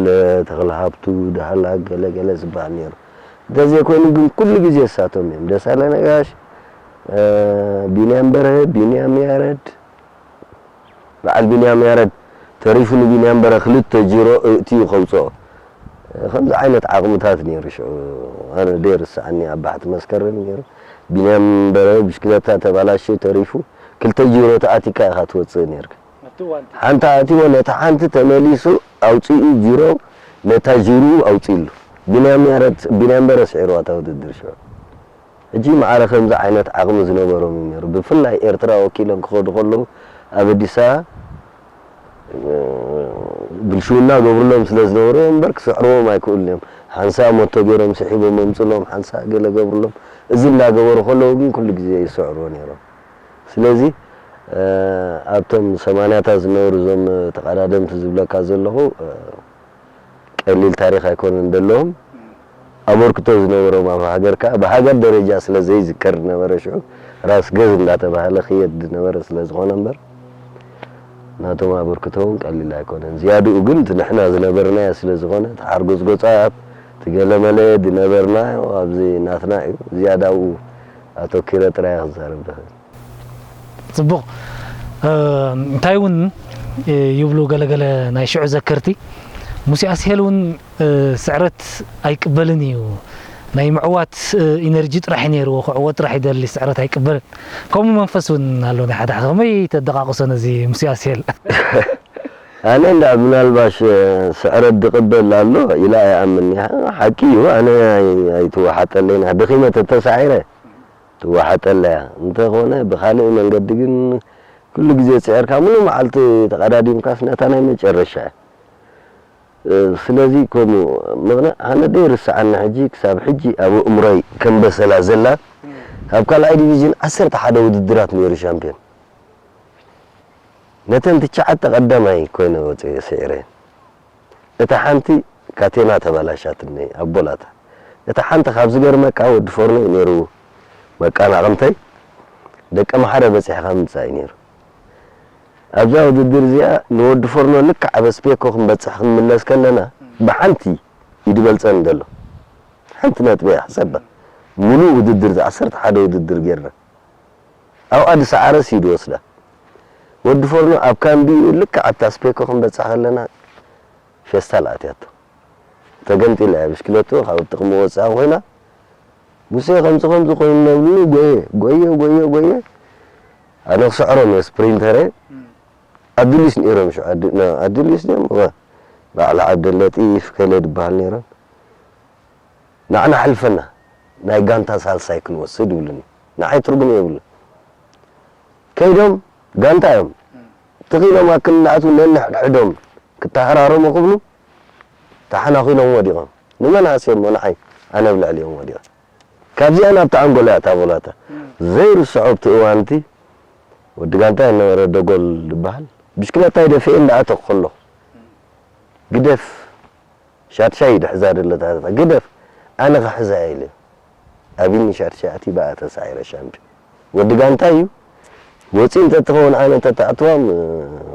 ተኽለሃብቱ ደሃላ ገለገለ ዝበሃል ነይሩ እንተዘይኮይኑ ግን ኩሉ ግዜ እሳቶም እዮም ደሳለ ነጋሽ እ፣ ቢንያም በርሀ፣ ቢንያም ያረድ፣ በዓል ቢንያም ያረድ ተሪፉ ንቢንያም በርሀ ክልተ ጅሮ እእትዩ ከውፅኦ። እ፣ ከምዚ ዓይነት ዓቕምታት ነይሩ ሽዑ። ኣነ ደይርስዓኒ ኣብ ባሕቲ መስከረም ነይሩ። ቢንያም በርሀ ብሽክለታ ተባላሽዩ ተሪፉ ክልተ ጅሮ ተኣቲካ ኢኻ ትወፅእ ነይርካ። ኣብቲ እዋን እቲ ሓንቲ ኣእትዎ ነታ ሓንቲ ተመሊሱ ኣውፂኡ ጅሮ ነታ ጅሩ ኣውፂሉ። ቢንያም ያረድ፣ ቢንያም በርሀ ስዒርዋ እታ ውድድር ሽዑ። ሕጂ ማዕረ ከምዚ ዓይነት ዓቕሚ ዝነበሮም እዩ ነይሩ። ብፍላይ ኤርትራ ወኪሎም ክኸዱ ከለዉ ኣብ ኣዲስ ኣበባ፣ እ፣ ብልሽውና ገብርሎም ስለ ዝነበሩ እምበር ክስዕርዎም ኣይክእሉን እዮም። ሓንሳእ ሞቶ ገይሮም ስሒቦም መምፅሎም፣ ሓንሳእ ገለ ገብርሎም። እዚ እንዳገበሩ ከለዉ ግን ኩሉ ግዜ ይስዕርዎ ነይሮም። ስለዚ፣ እ፣ ኣብቶም ሰማንያታት ዝነበሩ እዞም ተቐዳደምቲ ዝብለካ ዘለኹ፣ እ፣ ቀሊል ታሪኽ ኣይኮነን ዘለዎም። ኣበርክቶ ዝነበሮም ኣብ ሃገር ከኣ ብሃገር ደረጃ ስለ ዘይዝከር ዝነበረ ሽዑ ራስ ገዝ እንዳተባህለ ክየድ ዝነበረ ስለ ዝኾነ እምበር ናቶም ኣበርክቶ እውን ቀሊል ኣይኮነን። ዝያድኡ ግን እቲ ንሕና ዝነበርናዮ ስለ ዝኾነ እቲ ሓርጎጽጎጻት፣ እቲ ገለመለ ዝነበርናዮ ኣብዚ ናትና እዩ። ዝያዳ ኣብኡ ኣተኪረ ጥራይ ክዛረብ ዝኽእል። ጽቡቕ። እ፣ እንታይ እውን፣ እ፣ ይብሉ ገለገለ ናይ ሽዑ ዘከርቲ፣ ሙሴ ኣስሄል እውን፣ እ፣ ስዕረት ኣይቅበልን እዩ። ናይ ምዕዋት፣ እ፣ ኢነርጂ ጥራሕ እዩ ነይርዎ፣ ክዕወት ጥራሕ ይደሊ፣ ስዕረት ኣይቅበልን። ከምኡ መንፈስ እውን ኣሎ ናይ ሓደ ሓደ። ከመይ ተደቃቕሶ ነዚ ሙሴ ኣስሄል? ኣነ እንዳ ምናልባሽ፣ እ፣ ስዕረት ዝቕበል ኣሎ ኢላ ኣይኣምን እያ። ሓቂ እዩ፣ ኣነ ኣይ-፣ ኣይትወሓጠለይን እያ። ደኺመ ተተሳዒረ ትወሓጠለያ። እንተኾነ ብኻልእ መንገዲ ግን ኩሉ ግዜ ጽዒርካ ሙሉ መዓልቲ ተቐዳዲምካስ ነታ ናይ መጨረሻ እያ። እ፣ ስለዚ ከምኡ ምኽንያት ኣነ ደይርስዓኒ ሕጂ ክሳብ ሕጂ ኣብ ኣእምሮይ ከም በሰላ ዘላ ኣብ ካልኣይ ዲቪዥን ዓሰርተ ሓደ ውድድራት ነይሩ ሻምፒዮን። ነተን ትሽዓተ ቀዳማይ ኮይነ ወፂኤ ስዒረ። እታ ሓንቲ ካቴና ተባላሻትኒ ኣብ ቦላታ። እታ ሓንቲ ካብ ዝገርመካ ወዲ ፎርኖ እዩ ነይሩ መቃናቕንተይ። ደቀ ማሕረ በፂሕካ ምምፃእ እዩ ነይሩ። ኣብዛ ውድድር እዚኣ ንወዲ ፎርኖ ልክዕ ኣብ ኣስፔኮ ክንበፅሕ ክንምለስ ከለና ብሓንቲ እዩ ዝበልፀኒ ዘሎ። ሓንቲ ነጥቢ እያ ሕሰባ። ሙሉእ ውድድር፣ ዓሰርተ ሓደ ውድድር ጌርና። ኣብኣ ዝሰዓረስ እዩ ዝወስዳ። ወዲ ፎርኖ ኣብ ካምቢኡ ልክዕ ኣብታ ኣስፔኮ ክንበፅሕ ከለና ፌስታል ኣትያቶ። ተገምጢላ እያ ብሽክለትኡ ካብ ጥቕሚ ወፃኢ ኮይና። ሙሴ ከምዚ ከምዚ ኮይኑ ነብሉ ጎየ፣ ጎየ፣ ጎየ፣ ጎየ። ኣነ ክስዕሮም እየ ስፕሪንተረ። እም። ኣዱሊስ ነይሮም ሽዑ፣ ኣዱ-፣ ና-፣ ኣዱሊስ ድዮም? እወ። በዓል ዓብደለጢፍ ከለ ዝበሃል ነይሮም። ንዓና ሓልፈና፣ ናይ ጋንታ ሳልሳይ ክንወስድ ይብሉኒ። ንዓይ ትርጉም የብሉን። ከይዶም ጋንታ እዮም። እም። ትኺሎም ኣክል እንዳኣትዉ ነንሕድሕዶም ክተሃራረሙ ክብሉ ተሓናኺሎም ወዲቖም። ንመን ሃስዮሞ? ንዓይ። ኣነ ኣብ ልዕሊኦም ወዲቐ። ካብዚኣ ናብቲ ኣንጎላ እያ እታ ቦላታ። እም። ዘይርስዖ ኣብቲ እዋን እቲ ወዲ ጋንታ የነበረ ደጎል ዝበሃል። ብሽክለታይ ደፊኤ እንዳኣተኹ ከለኹ። ግደፍ። ሻድሻይ ድሕዛ ደለታ ግደፍ፣ ኣነ ክሕዛ ኢለ። ኣቢኒ ሻድሻይ ኣቲ ብኣ ተሳዒረ ሻምፒዮን። ወዲ ጋንታ እዩ። ወፂ እንተትኸውን ኣነ እንተተኣትዋም፣ እ፣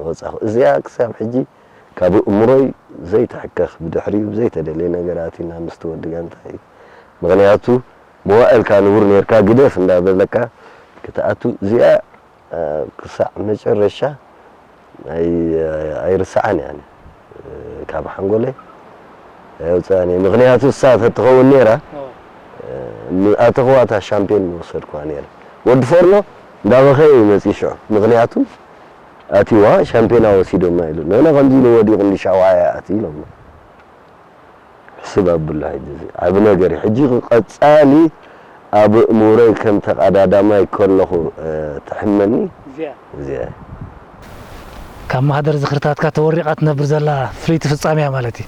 ወፃኹ። እዚኣ ክሳብ ሕጂ ካብ እምሮይ ዘይትሕከኽ፣ ብድሕሪኡ ብዘይተደልየ ነገር ኣቲና ምስቲ ወዲ ጋንታ እዩ። ምኽንያቱ መዋእልካ ንቡር ኔርካ ግደፍ እንዳበለካ ክትኣቱ እዚኣ እ፣ ክሳዕ መጨረሻ ኣይ-፣ ኣይርስዓን እያ። ኣነ፣ እ፣ ካብ ሓንጎለይ ኣየውፅኣን እየ። ምኽንያቱ እሳ ተትኸውን ነይራ፣ ኦ። እ፣ ን-፣ ኣተኽዋ እታ ሻምፒዮን ምወሰድክዋ ነይረ። ወዲ ፎርኖ እንዳበኸየ እዩ መፂኡ ሽዑ። ምኽንያቱ ኣቲዋ ሻምፒዮና ወሲዶማ ኢሉ። ነነ ከምዚ ኢሉ ወዲቑ እንዲ ሻውዓያ ኣትዩ ኢሎሞ። ሕስብ ኣብሉ ሕጂ እዚ ዓቢ ነገር እዩ። ሕጂ ቀጻሊ ኣብ ኣእምሮይ ከም ተቐዳዳማይ ከለኹ፣ እ፣ ትሕመኒ እዚኣ። እዚኣ። ካብ ማህደር ዝኽርታትካ ተወሪቓ ትነብር ዘላ ፍልይቲ ፍጻሜ እያ ማለት እዩ።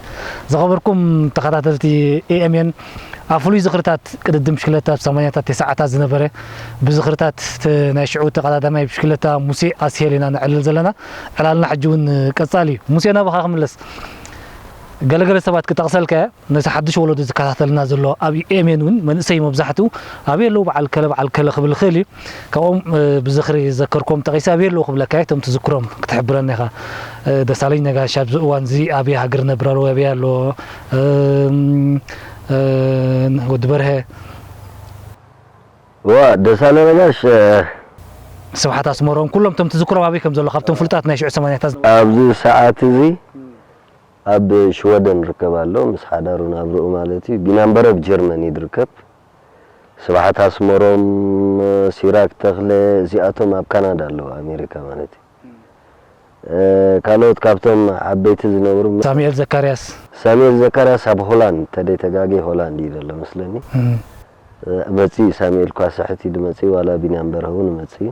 ዝኸበርኩም ተኸታተልቲ ኤ ኤም ኤን፣ ኣብ ፍሉይ ዝኽርታት ቅድድም ብሽክለታ ኣብ ሰማንያታት ተስዓታት ዝነበረ ብዝኽርታት ተ-፣ ናይ ሽዑ ተቐዳዳማይ ብሽክለታ ሙሴ ኣስሄል ኢና ነዕልል ዘለና። ዕላልና ሕጂ እውን ቀጻሊ እዩ። ሙሴ ናባኻ ክምለስ። ገለገለ ሰባት ክጠቕሰልካ እየ። ነቲ ሓድሽ ወለዶ ዝከታተልና ዘሎ ኣብ ኤም ኤን እውን መንእሰይ መብዛሕትኡ ኣበይ ኣለዉ በዓል ከለ በዓል ከለ ክብል ይኽእል እዩ። ካብኦም፣ እ፣ ብዝኽሪ ዘከርክዎም ጠቒሰ ኣበይ ኣለዉ ክብለካ እየ። እቶም ትዝክሮም ክትሕብረኒ ኢኻ። እ፣ ደሳለኝ ነጋሽ ኣብዚ እዋን እዚ ኣበይ ሃገር ነብር ኣሎ፣ ኣበይ ኣሎ? እም፣ እ፣ ወዲ በርሀ። ዋ ደሳለ ነጋሽ ስብሓት ኣስመሮም ኩሎም እቶም ትዝክሮም ኣበይ ከም ዘሎ ካብቶም ፍሉጣት ናይ ሽዑ ሰማንያታት ኣብዚ ሰዓት እዚ ኣብ ሽወደን ርከብ ኣሎ፣ ምስ ሓዳሩ ናብርኡ ማለት እዩ። ቢናም በረብ ጀርመን እዩ ዝርከብ። ስብሓት ኣስመሮም፣ ሲራክ ተኽለ፣ እዚኣቶም ኣብ ካናዳ ኣለዉ፣ ኣሜሪካ ማለት እዩ። ካልኦት ካብቶም ዓበይቲ ዝነብሩ ሳሙኤል ዘካርያስ ሳሙኤል ዘካርያስ ኣብ ሆላንድ ተደይ ተጋጊ ሆላንድ እዩ ዘሎ መስለኒ። መፂኡ ሳሙኤል ኳስሕት እዩ ዝመፅኡ፣ ዋላ ቢንያም በርሀ እውን መፅኡ።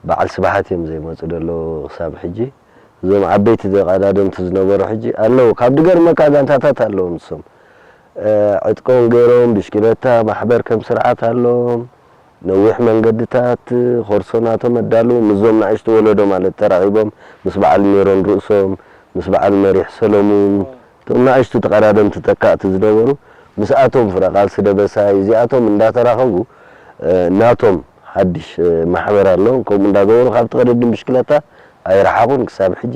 በዓል ስብሓት እዮም ዘይመፁ ዘለዉ ክሳብ ሕጂ። እዞም ዓበይቲ ተቐዳደምቲ ዝነበሩ ሕጂ ኣለዉ። ካብ ድገርመካ ጋንታታት ኣለዎም እሶም። ዕጥቆም ገይሮም ብሽክለታ ማሕበር ከም ስርዓት ኣለዎም። ነዊሕ መንገድታት ኮርሶ ናቶም ኣዳልዉ። ምስዞም ንኣሽቱ ወለዶ ማለት ተራኺቦም ምስ በዓል ሜሮን ርእሶም፣ ምስ በዓል መሪሕ ሰለሙን፣ እቶም ንኣሽቱ ተቐዳደምቲ ተካእቲ ዝነበሩ ምስኣቶም ፍረ ቃልሲ ደበሳይ እዚኣቶም እንዳተራኸቡ ናቶም ሓድሽ ማሕበር ኣለዎም። ከምኡ እንዳገበሩ ካብቲ ቅድድም ብሽክለታ ኣይረሓቑን። ክሳብ ሕጂ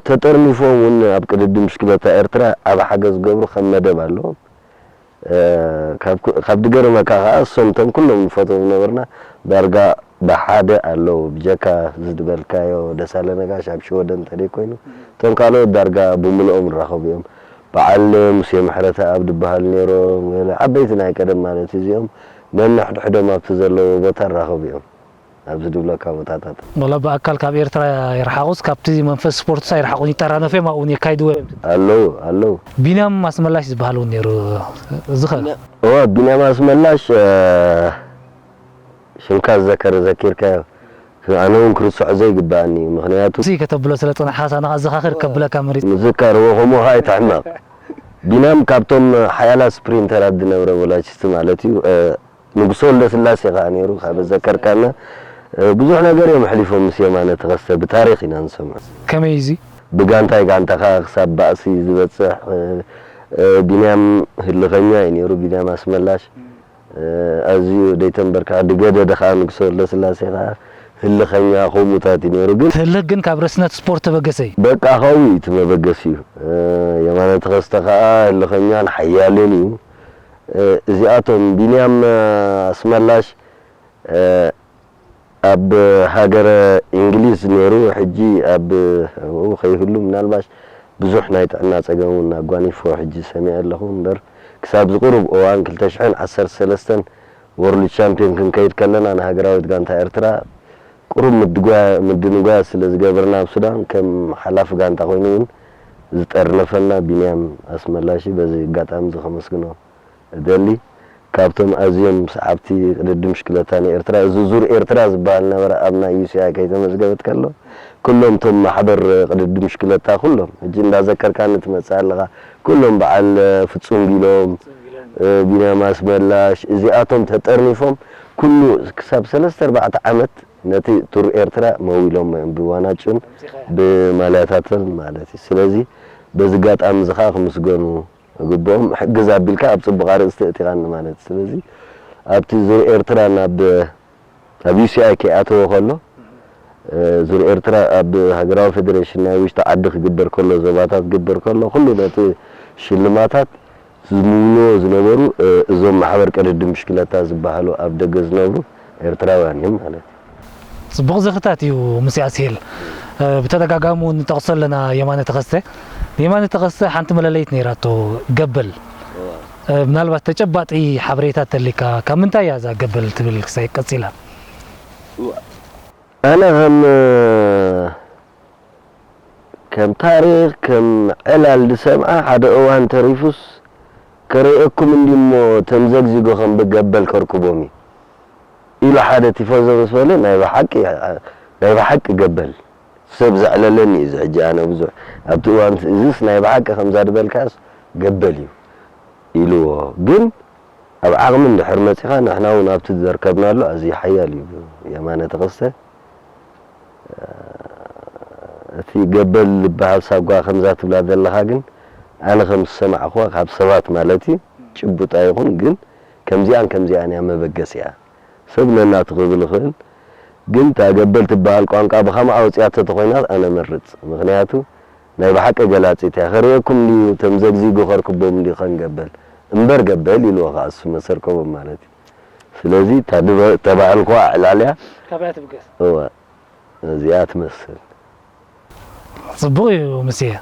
ተጠርኒፎም እውን ኣብ ቅድድም ብሽክለታ ኤርትራ ዓብ ሓገዝ ዝገብሩ ከም መደብ ኣለዎም። ካብ ድገርመካ ከዓ እሶም እቶም ኩሎም ንፈትዎም ዝነበርና ዳርጋ ብሓደ ኣለዉ። ብጀካ ዝድበልካዮ ደሳለ ነጋሽ ኣብ ሽወደን እንተደይ ኮይኑ እቶም ካልኦት ዳርጋ ብምልኦም ንራኸቡ እዮም። በዓል ሙሴ ምሕረተኣብ ድበሃሉ ነይሮም፣ ገለ ዓበይቲ ናይ ቀደም ማለት እዚኦም ነንሕድሕዶም ኣብቲ ዘለዎ ቦታ ንራኸቡ እዮም። ኣብዚ ድብለካ ቦታታት ወላ ብኣካል ካብ ኤርትራ ይርሓቑስ ካብቲ መንፈስ ስፖርትስ ኣይርሓቑን፣ ይጠራነፉ እዮም፣ ኣብኡ እውን የካይድዎ እዮም። ኣለዉ ኣለዉ። ቢንያም ኣስመላሽ ዝበሃል እውን ነይሩ። እዚ ኸ? እወ ቢንያም ኣስመላሽ ሽምካ ዝዘከር ዘኪርካዮ ኣነ እውን ክርስዖ ዘይግባኣኒ እዩ። ምኽንያቱ እዚ ከተብሎ ስለ ፀናሕካ ሳና ኣዘኻኽር ከብለካ መሪፅ ምዝካር እወ ከምኡ ከዓ ኣይትሕመቕ። ቢንያም ካብቶም ሓያላት ስፕሪንተራት ዝነብረ ቨሎሲቲ ማለት እዩ። ንጉሶ ወልደስላሴ ከዓ ነይሩ ካብ ዘከርካና ብዙሕ ነገር እዮም ኣሕሊፎም ምስ የማነ ተኸስተ ብታሪኽ ኢና ንሰምዖ። ከመይ እዚ? ብጋንታይ ጋንታኻ ክሳብ ባእሲ ዝበፅሕ ቢንያም ህልኸኛ እዩ ነይሩ። ቢንያም ኣስመላሽ ኣዝዩ ደይተንበርክሐ ድገደደ ከዓ ንጉሰ ወልደስላሴ ከዓ ህልኸኛ ከምኡታት እዩ ነይሩ። ግን ህልኽ ግን ካብ ረስነት ስፖርት ተበገሰ እዩ። በቃ ካብኡ እዩ እቲ መበገሲኡ። የማነ ተኸስተ ከዓ ህልኸኛን ሓያልን እዩ። እዚኣቶም ቢንያም ኣስመላሽ ኣብ ሃገረ እንግሊዝ ነይሩ፣ ሕጂ ኣብ ኣብኡ ከይህሉ ምናልባሽ ብዙሕ ናይ ጥዕና ጸገም እውን ኣጓኒፎ ሕጂ ሰሚዐ ኣለኹ እምበር ክሳብ ዝቕሩብ እዋን ክልተ ሽሕን ዓሰርተ ሰለስተን ወርልድ ቻምፒዮን ክንከይድ ከለና ንሃገራዊት ጋንታ ኤርትራ ቅሩብ ምድንጓያ ስለ ዝገበርና ኣብ ሱዳን ከም ሓላፊ ጋንታ ኮይኑ እውን ዝጠርነፈና ቢንያም ኣስመላሽ በዚ ኣጋጣሚ እዚ ከመስግኖ እደሊ። ካብቶም ኣዝዮም ሰዓብቲ ቅድድም ብሽክለታ ንኤርትራ፣ እዚ ዙር ኤርትራ ዝበሃል ነበረ ኣብ ናይ ዩ ሲ ኣይ ከይተመዝገበት ከሎ፣ ኩሎም እቶም ማሕበር ቅድድም ብሽክለታ ኩሎም፣ ሕጂ እንዳዘከርካኒ ትመጽእ ኣለኻ፣ ኩሎም በዓል ፍጹም ቢሎም፣ ቢንያም ኣስመላሽ፣ እዚኣቶም ተጠርኒፎም ኩሉ ክሳብ ሰለስተ ኣርባዕተ ዓመት ነቲ ቱር ኤርትራ መዊሎሞ እዮም ብዋናጭን ብማልያታትን ማለት እዩ። ስለዚ በዚ ኣጋጣሚ እዚ ከዓ ክምስገኑ ግብኦም ሕግዝ ኣቢልካ ኣብ ጽቡቕ ኣርእስቲ እቲኻኒ ማለት እዩ። ስለዚ ኣብቲ ዙር ኤርትራ ናብ ኣብ ዩ ሲ ኣይ ከይኣተወ ከሎ ዙር ኤርትራ ኣብ ሃገራዊ ፌደሬሽን ናይ ውሽጢ ዓዲ ክግበር ከሎ ዞባታት ክግበር ከሎ ኩሉ ነቲ ሽልማታት ዝምውልዎ ዝነበሩ እዞም ማሕበር ቅድድም ብሽክለታ ዝበሃሉ ኣብ ደገ ዝነብሩ ኤርትራውያን እዮም ማለት እዩ። ፅቡቕ ዝኽታት እዩ ሙሴ ኣስሄል። ብተደጋጋሚ እውን ንጠቕሶ ኣለና የማነ ተኸስተ። የማነ ተኸስተ ሓንቲ መለለይት ነይራቶ ገበል። ምናልባት ተጨባጢ ሓበሬታ ተሊካ ካብ ምንታይ እያ እዛ ገበል ትብል ክሳይ ቀፂላ? ኣነ ከም ከም ታሪኽ ከም ዕላል ዝሰምዓ ሓደ እዋን ተሪፉስ ከርእየኩም እንዲ እሞ ተምዘግዚጎ ከም ብገበል ከርክቦም እዩ ኢሉ ሓደ ቲፎዞ ምስ በለ ናይ ብሓቂ ናይ ብሓቂ ገበል ሰብ ዘዕለለኒ እዩ እዚ ሕጂ ኣነ ብዙሕ ኣብቲ እዋን እዚስ ናይ ብሓቂ ከምዛ ዝበልካስ ገበል እዩ ኢልዎ ግን ኣብ ዓቕሚ እንድሕር መጺኻ ንሕና እውን ኣብቲ ዘርከብናሉ ኣዝዩ ሓያል እዩ የማነ ተኸስተ እቲ ገበል ዝበሃል ሳጓ ከምዛ ትብላ ዘለኻ ግን ኣነ ከም ዝሰማዕኹዋ ካብ ሰባት ማለት እዩ ጭቡጥ ኣይኹን ግን ከምዚኣን ከምዚኣን እያ መበገሲኣ ሰብ ነናቱ ክብል ይኽእል ግን እታ ገበል ትበሃል ቋንቋ ብኸምኣ ወፂኣቶ ተኾይና ኣነ መርፅ ምኽንያቱ ናይ ብሓቂ ገላፂት እያ ከርእየኩም ድዩ ተምዘግዚጉ ከርክቦም ድዩ ከንገበል እምበር ገበል ኢልዎ ከዓ እሱ መሰርከቦም ማለት እዩ ስለዚ እታ ድበ- እታ በዓል እኳ ዕላልያ ካብያ ትብገስ። እወ እዚኣ ትመስል። ጽቡቕ እዩ ምስየ።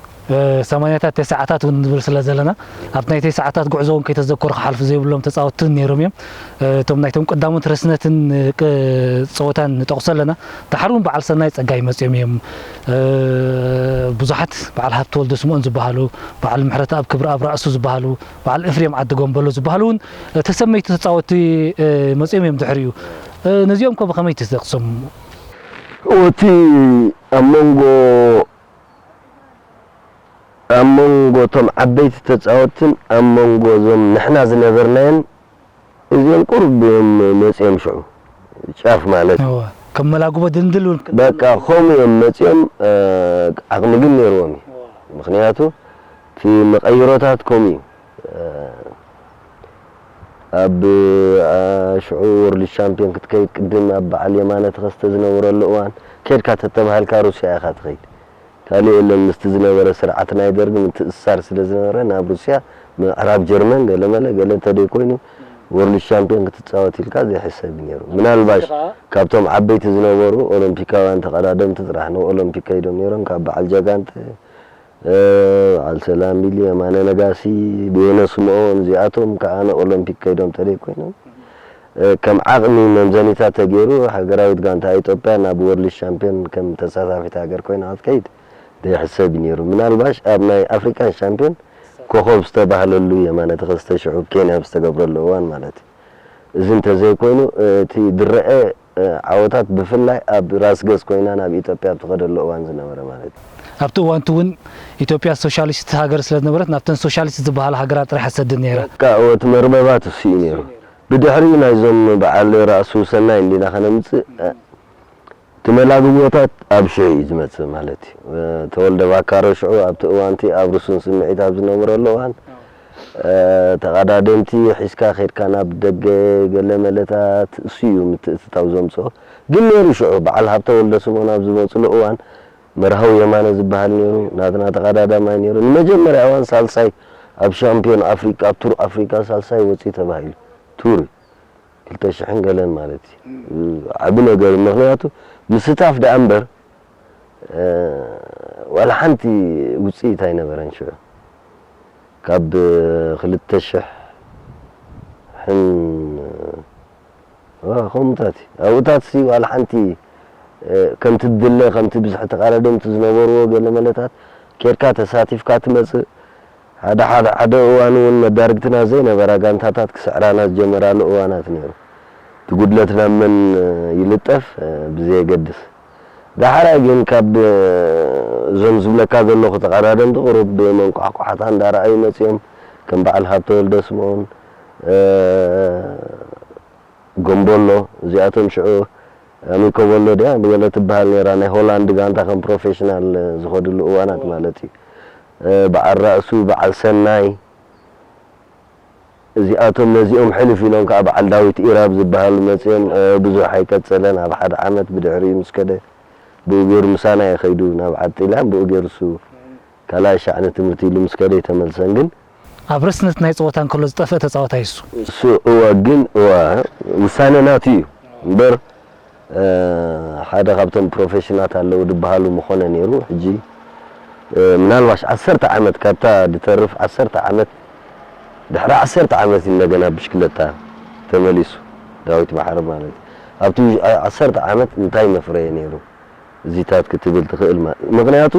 ሰማንያታት ተስዓታት እውን ንብል ስለ ዘለና ኣብቲ ናይ ተስዓታት ጉዕዞ እውን ከይተዘከሩ ክሓልፉ ዘይብሎም ተጻወትቲ ነይሮም እዮም። እቶም ናይቶም ቀዳሞት ረስነትን ጸወታን ንጠቕሶ ኣለና። ድሓር እውን በዓል ሰናይ ጸጋይ መጺኦም እዮም። ብዙሓት በዓል ሃብተወልደ ስምኦን ዝበሃሉ፣ በዓል ምሕረተኣብ ክብረኣብ ራእሱ ዝበሃሉ፣ በዓል እፍሬም ዓዲ ጎንበሎ ዝበሃሉ እውን ተሰመይቲ ተጻወትቲ መጺኦም እዮም ድሕሪኡ። ነዚኦም ከ ብኸመይ ትጠቕሶም? እቲ ኣብ መንጎ ኣብ መንጎ እቶም ዓበይቲ ተጻወትትን ኣብ መንጎ እዞም ንሕና ዝነበርናዮን እዚኦም ቁሩብ እዮም መጺኦም ሽዑ ጫፍ ማለት እዩ። ከም መላግቦ ድንድል እውን በቃ ከምኡ እዮም መጺኦም ዓቕሚ ግን ነይርዎም እዩ። ምኽንያቱ እቲ መቐይሮታት ከምኡ እዩ። ኣብ ሽዑ ወርልድ ሻምፒዮን ክትከይድ ቅድም ኣብ በዓል የማነ ተኸስተ ዝነበረሉ እዋን ከድካ ተተባሃልካ ሩስያ ኢኻ ትኸይድ። ካልእ የለን ምስቲ ዝነበረ ስርዓት ናይ ደርግ ምትእስሳር ስለ ዝነበረ ናብ ሩስያ ምዕራብ ጀርመን ገለመለ ገለ እንተደይ ኮይኑ ወርልድ ሻምፒዮን ክትጻወት ኢልካ ዘይሕሰብ እዩ ነይሩ። ምናልባሽ ካብቶም ዓበይቲ ዝነበሩ ኦሎምፒካውያን ተቐዳደምቲ ጥራሕ ንኦሎምፒክ ከይዶም ነይሮም ካብ በዓል ጀጋንተ በዓል ሰላም ቢሊ፣ የማነ ነጋሲ፣ ብየነ ስምኦን እዚኣቶም ከዓ ንኦሎምፒክ ከይዶም ተደይ ኮይኖም ከም ዓቕሚ መምዘኒታት ተገይሩ ሃገራዊት ጋንታ ኢትዮጵያ ናብ ወርልድ ሻምፒዮን ከም ተሳታፊት ሃገር ኮይና ክትከይድ ዘይሕሰብ እዩ ነይሩ። ምናልባሽ ኣብ ናይ ኣፍሪካን ሻምፒዮን ኮኸብ ዝተባህለሉ የማነ ተኸስተ ሽዑ ኬንያ ኣብ ዝተገብረሉ እዋን ማለት እዩ። እዚ እንተዘይኮይኑ እቲ ዝረአ ዓወታት ብፍላይ ኣብ ራስ ገዝ ኮይና ናብ ኢትዮጵያ ኣብ ትኸደሉ እዋን ዝነበረ ማለት እዩ። ኣብቲ እዋን እቲ እውን ኢትዮጵያ ሶሻሊስት ሃገር ስለ ዝነበረት ናብተን ሶሻሊስት ዝበሃላ ሃገራት ጥራሕ ትሰድድ ነይራ። በቃ እቲ መርበባት እሱ እዩ ነይሩ። ብድሕሪኡ ናይዞም በዓል ራእሲ ውሰናይ እንዲና ከነምፅእ እቲ መላግቦታት ኣብ ሽዑ እዩ ዝመፅእ ማለት እዩ። ተወልደ ባካሮ ሽዑ ኣብቲ እዋንቲ ኣብ ርሱን ስምዒት ኣብ ዝነበረሉ እዋን ተቐዳደምቲ ሒዝካ ከድካ ናብ ደገ ገለ መለታት እሱ እዩ ምትእትታው ዘምፅኦ። ግን ነይሩ ሽዑ በዓል ሃብተ ወልደስምኦን ኣብ ዝመፅሉ እዋን መርሃዊ የማነ ዝበሃል ነይሩ ናትና ተቐዳዳማይ ነይሩ። ንመጀመርያ እዋን ሳልሳይ ኣብ ሻምፒዮን ኣፍሪቃ ኣብ ቱር ኣፍሪቃ ሳልሳይ ወፂኡ ተባሂሉ ቱር ክልተ ሽሕን ገለን ማለት እዩ። ዓቢ ነገር እዩ። ምኽንያቱ ምስታፍ ደኣ እምበር ዋላ ሓንቲ ውፅኢት ኣይነበረን ሽዑ ካብ ክልተ ሽሕ ሕን ከምኡታት እዩ ኣብኡታት ሲ ዋላ ሓንቲ ከምቲ ድለ ከምቲ ብዝሒ ተቓዳደምቲ ዝነበርዎ ገለ መለታት ኬድካ ተሳቲፍካ ትመፅእ ሓደ ሓደ ሓደ እዋን እውን መዳርግትና ዘይነበራ ጋንታታት ክስዕራና ዝጀመራሉ እዋናት ነይሩ እቲ ጉድለትና መን ይልጠፍ ብዘየገድስ ዳሕራይ ግን ካብ እዞም ዝብለካ ዘለኹ ተቐዳደምቲ ቁሩብ መንቋሕቋሕታ እንዳረኣዩ መፅዮም ከም በዓል ሃብተ ወልደስምኦን ጎምቦሎ እዚኣቶም ሽዑ ኣሚኮ ቦሎ ድያ ብገለ ትበሃል ነይራ ናይ ሆላንድ ጋንታ ከም ፕሮፌሽናል ዝኸድሉ እዋናት ማለት እዩ በዓል ራእሱ በዓል ሰናይ እዚኣቶም ነዚኦም ሕልፍ ኢሎም ከዓ በዓል ዳዊት ኢራብ ዝበሃሉ መፅኦም ብዙሕ ኣይቀፀለን ኣብ ሓደ ዓመት ብድሕሪኡ ምስ ከደ ብኡ ገይሩ ምሳና እዩ ከይዱ ናብ ዓዲ ጥልያን ብኡ ገይሩ እሱ ካልኣይ ሻዕ ንትምህርቲ ኢሉ ምስ ከደ ኣይተመልሰን ግን ኣብ ረስነት ናይ ፀወታ እንከሎ ዝጠፍአ ተፃዋታይ እሱ እሱ እወ ግን እወ ውሳነ ናቱ እዩ እምበር ሓደ ካብቶም ፕሮፌሽናት ኣለዉ ዝበሃሉ ምኾነ ነይሩ ሕጂ ምናልባሽ ዓሰርተ ዓመት ካብታ ድተርፍ ዓሰርተ ዓመት ድሕሪ ዓሰርተ ዓመት እዩ እንደገና ብሽክለታ ተመሊሱ ዳዊት ባሕሪ ማለት እዩ ኣብቲ ዓሰርተ ዓመት እንታይ መፍረየ ነይሩ እዚታት ክትብል ትኽእል ማለት ምኽንያቱ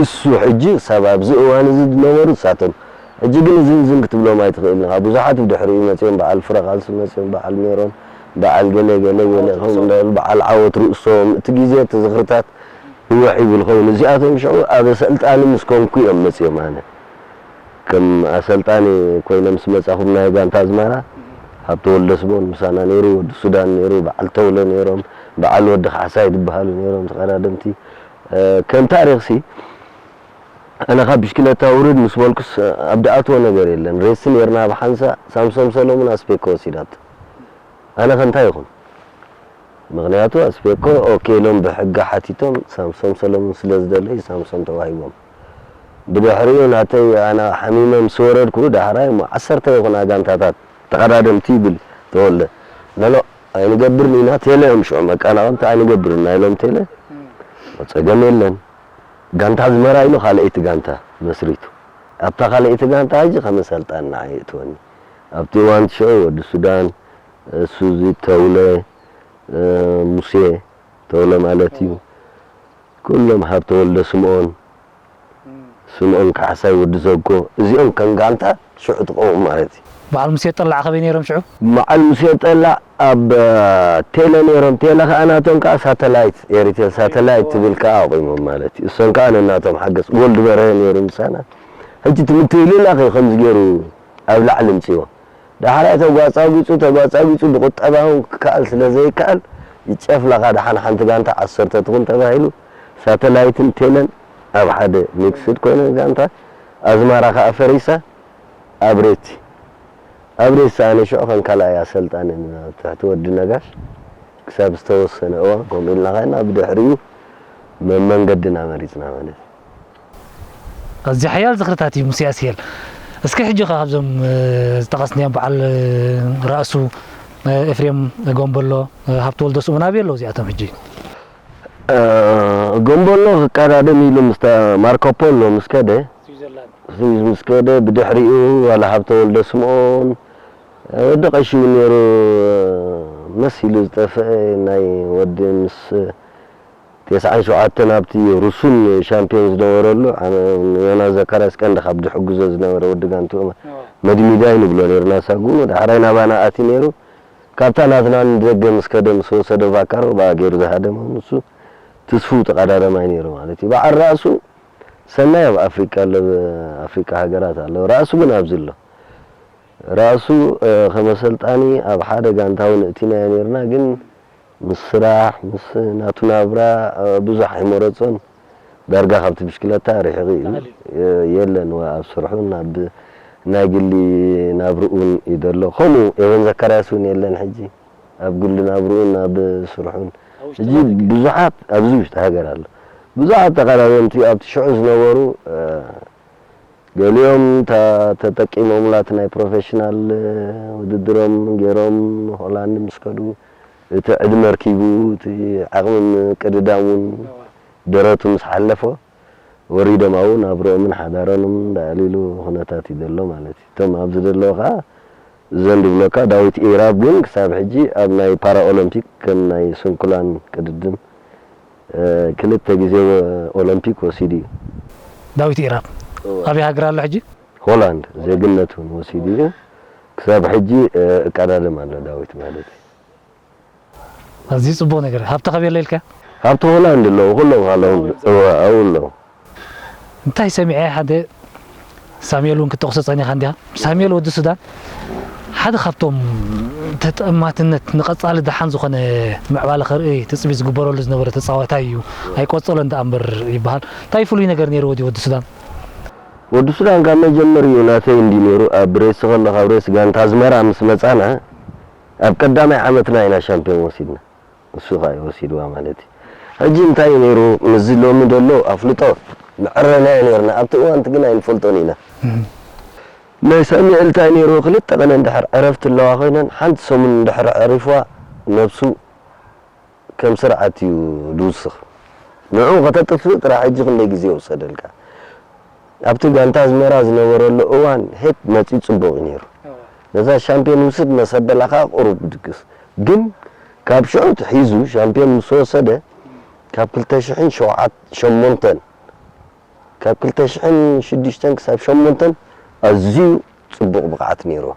እሱ ሕጂ ክሳብ ኣብዚ እዋን እዚ ዝነበሩ እሳቶም ሕጂ ግን እዝን እዝን ክትብሎም ኣይትኽእልን ኢኻ ብዙሓት ብድሕሪኡ መፅኦም በዓል ፍረቓልሲ መፅኦም በዓል ሜሮን በዓል ገለ ገለ ገለ ከምኡ እንዳበሉ በዓል ዓወት ርእሶም እቲ ግዜ እቲ ዝኽርታት ህውሕ ይብል ኸውን እዚኣቶም ሽዑ ኣብ ኣሰልጣኒ ምስ ኮንኩ እዮም መፅኦም ኣነ ከም ኣሰልጣኒ ኮይነ ምስ መፃኹ ናይ ጋንታ ኣዝመራ ሃብተ ወልደስምኦን ምሳና ነይሩ ወዲ ሱዳን ነይሩ በዓል ተውለ ነይሮም በዓል ወዲ ካሕሳይ ዝበሃሉ ነይሮም ተቐዳደምቲ ከም ታሪኽሲ ኣነ ካብ ብሽክለታ ውርድ ምስ በልኩስ ኣብ ድኣትዎ ነገር የለን ሬሲ ነይርና ብሓንሳ ሳምሶም ሰሎሙን ኣስፔኮ ወሲዳቶ ኣነ ከ እንታይ ይኹን ምኽንያቱ ኣስፔኮ ኦኬ ኢሎም ብሕጊ ሓቲቶም ሳምሶም ሰሎሙን ስለ ዝደለዩ ሳምሶም ተዋሂቦም ብድሕሪኡ ናተይ ኣነ ሓሚመ ምስ ወረድኩ ዳሕራይ እሞ ዓሰርተ ይኹና ጋንታታት ተቐዳደምቲ ይብል ተወልደ ሎሎ ኣይንገብርን ኢና፣ ቴለ እዮም ሽዑ መቀናቐንቲ ኣይንገብርን ኢና ኢሎም ቴለ። ጸገም የለን። ጋንታ ኣዝመራ ኢሉ ካልኣይቲ ጋንታ መስሪቱ። ኣብታ ካልኣይቲ ጋንታ ሕጂ ከም ኣሰልጣኒ ንዓይ የእትወኒ። ኣብቲ እዋን ሽዑ ወዲ ሱዳን፣ እ፣ ሱዚ ተውለ፣ እ፣ ሙሴ ተውለ ማለት እዩ። ኩሎም ሃብተ ወልደ ስምኦን፣ ስምኦን ካሕሳይ፣ ወዲ ዘጎ፣ እዚኦም ከም ጋንታ ሽዑ ትቐውሙ ማለት እዩ። በዓል ሙሴ ጠላዕ ከበይ ነይሮም ሽዑ? በዓል ሙሴ ጠላዕ ኣብ፣ እ፣ ቴለ ነይሮም። ቴለ ከኣ ናቶም ከኣ ሳተላይት፣ ኤሪቴል ሳተላይት ትብል ከኣ ኣቑሞም ማለት እዩ። እሶም ከኣ ነናቶም ሓገዝ፣ ጎልድ በርሀ ነይሩ ምሳና። ሕጂ እቲ ምትህልላኽ እዩ ከምዚ ገይሩ ኣብ ላዕሊ ምጽዎ። ዳሕራይ ተጓጻጒጹ፣ ተጓጻጒጹ ብቁጠባ እውን ክከኣል ስለ ዘይከኣል፣ ይጨፍለኻ። ደሓን ሓንቲ ጋንታ ዓሰርተ ትኹን ተባሂሉ፣ ሳተላይትን ቴለን ኣብ ሓደ ሚክስድ ኮይነ ጋንታ፣ ኣዝማራ ከኣ ፈሪሳ፣ ኣብ ሬቲ፣ ኣብ ሬቲ ኣነ ሽዑ ከም ካልኣይ ኣሰልጣኒ ኣብ ትሕቲ ወዲ ነጋሽ ክሳብ ዝተወሰነ እዋን ከምኡ ኢልና ኸይድና፣ ብድሕሪኡ መመንገድና መሪጽና ማለት እዩ። ኣዝዩ ሓያል ዝኽርታት እዩ ሙሴ ኣስሄል። እስኪ ሕጂ ኸ ካብዞም፣ እ፣ ዝጠቐስናዮም በዓል፣ እ፣ ራእሱ፣ እ፣ ኤፍሬም ጎምበሎ፣ እ፣ ሃብተወልደ ስምኦን ኣበይ ኣለዉ እዚኣቶም ሕጂ? እ፣ ጎምበሎ ክቀዳደም ኢሉ ምስታ ማርኮ ፖሎ ምስ ከደ፣ ስዊዘርላንድ። ስዊዝ ምስ ከደ፣ ብድሕሪኡ ዋላ ሃብተወልደ ስምኦን፣ እ፣ ወዲ ቀሺ እውን ነይሩ፣ እ፣ መሲሉ ዝጠፍአ ናይ ወዲ ምስ ተስዓን ሸውዓተን ኣብቲ ሩሱን ሻምፒዮን ዝነበረሉ፣ ኣነ ዮናስ ዘካርያስ ቀንዲ ካብ ዝሕግዞ ዝነበረ ወዲ ጋንትኡ እዋ። መድሚዳይ ንብሎ ነይርና ሳጉኡ፣ ዳሕራይ ናባና ኣትዩ ነይሩ። ካብታ ናትና ንደገ ምስ ከደ ምስ ወሰዶ ቫካሮ ብኣ ገይሩ ዝሃደሞ ንሱ ትስፉው ተቐዳዳማይ ነይሩ ማለት እዩ። በዓል ራእሱ ሰናይ ኣብ ኣፍሪቃ ኣሎ፣ ኣፍሪቃ ሃገራት ኣሎ። ራእሱ ግን ኣብዚ ኣሎ። ራእሱ፣ እ፣ ከም ኣሰልጣኒ ኣብ ሓደ ጋንታ እውን እቲናዮ ነይርና፣ ግን ምስ ስራሕ፣ ምስ ናቱ ናብራ፣ እ፣ ብዙሕ ኣይመረጾን። ዳርጋ ካብቲ ብሽክለታ ርሒቑ እዩ። እ፣ የለን፣ ወ-፣ ኣብ ስርሑን ኣብ ናይ ግሊ ናብርኡን እዩ ዘሎ። ከምኡ ኤቨን ዘካርያስ እውን የለን ሕጂ። ኣብ ግሊ ናብርኡን ኣብ ስርሑን። ኣብ ውሽጢ ሕጂ ሃገር። ብዙሓት ኣብዚ ውሽጢ ሃገር ኣሎ። ብዙሓት ተቐዳደምቲ ኣብቲ ሽዑ ዝነበሩ፣ እ፣ ገሊኦም ተ-፣ ተጠቂሞምላ እቲ ናይ ፕሮፌሽናል ውድድሮም ገይሮም ሆላንድ ምስ ከዱ፣ እቲ ዕድመ ኣርኪቡ፣ እቲ ዓቕሚ ምቅድዳም እውን ደረቱ ምስ ሓለፎ፣ ወሪዶም ኣብኡ ናብርኦምን ሓዳሮምን እንዳኣሊሉ ኩነታት እዩ ዘሎ ማለት እዩ። እቶም ኣብዚ ዘለዉ ከዓ ዘን ዝብለካ ዳዊት ኢራብ ግን ክሳብ ሕጂ ኣብ ናይ ፓራ ኦሎምፒክ ከም ናይ ስንኩላን ቅድድም፣ እ፣ ክልተ ግዜ ወ-፣ ኦሎምፒክ ወሲዱ እዩ። ዳዊት ኢራብ እወ። ኣበይ ሃገር ኣሎ ሕጂ? ሆላንድ ዜግነት እውን ወሲዱ እዩ። ክሳብ ሕጂ፣ እ፣ እቀዳደም ኣሎ ዳዊት ማለት እዩ። ኣዝዩ ጽቡቕ ነገር። ሃብተ ከበይ ኣሎ ኢልካ? ሃብተ ሆላንድ ኣለዉ፣ ኩሎም ኣለዉ። እወ፣ ኣብኡ ኣለዉ። እንታይ ሰሚዐ፣ ሓደ ሳሙኤል እውን ክትጠቕሶ ጸኒኻ እንዲኻ። ሳሙኤል ወዲ ሱዳን ሓደ ካብቶም ተጠማትነት ንቐጻሊ ደሓን ዝኾነ ምዕባለ ከርኢ ትጽቢት ዝግበረሉ ዝነበረ ተጻዋታይ እዩ። ኣይቆጸሎን ደኣ እምበር ይበሃል። እንታይ ፍሉይ ነገር ነይርዎ ድዩ ወዲ ሱዳን? ወዲ ሱዳን ካብ መጀመርዩ ናተይ እንዲ ነይሩ። ኣብ ሬስ ከሎ ካብ ሬስ ጋንታ ኣዝመራ ምስ መጻና ኣብ ቀዳማይ ዓመትና ኢና ሻምፒዮን ወሲድና። እሱ ኸኣ እዩ ወሲድዋ ማለት እዩ። ሕጂ እንታይ ነይሩ፣ ምስዚ ሎሚ ዘሎ ኣፍልጦ መዕረናዮ ነይርና፣ ኣብቲ እዋንቲ ግን ኣይንፈልጦን ኢና። እም። ናይ ሳሙኤል እንታይ ነይሩ፣ ክልተ ቀነ እንድሕር ዕረፍቲ ኣለዋ ኮይነን፣ ሓንቲ ሰሙን እንድሕር ኣዕሪፍዋ፣ ነብሱ ከም ስርዓት እዩ ዝውስኽ። ንዕኡ ከተጥፍእ ጥራሕ ሕጂ ክንደይ ግዜ ይወሰደልካ። ኣብቲ ጋንታ ኣዝመራ ዝነበረሉ እዋን ሄት መጺኡ ጽቡቕ እዩ ነይሩ። እወ። ነዛ ሻምፒዮን ውስድ መሰበላ ከኣ ቁሩብ ድግስ። ግን ካብ ሽዑ ሒዙ ሻምፒዮን ምስ ወሰደ፣ ካብ ክልተ ሽሕን ሸውዓተ፣ ሸሞንተን፣ ካብ ክልተ ሽሕን ሽዱሽተን ክሳብ ሸሞንተን ኣዝዩ ጽቡቕ ብቕዓት ነይርዎ።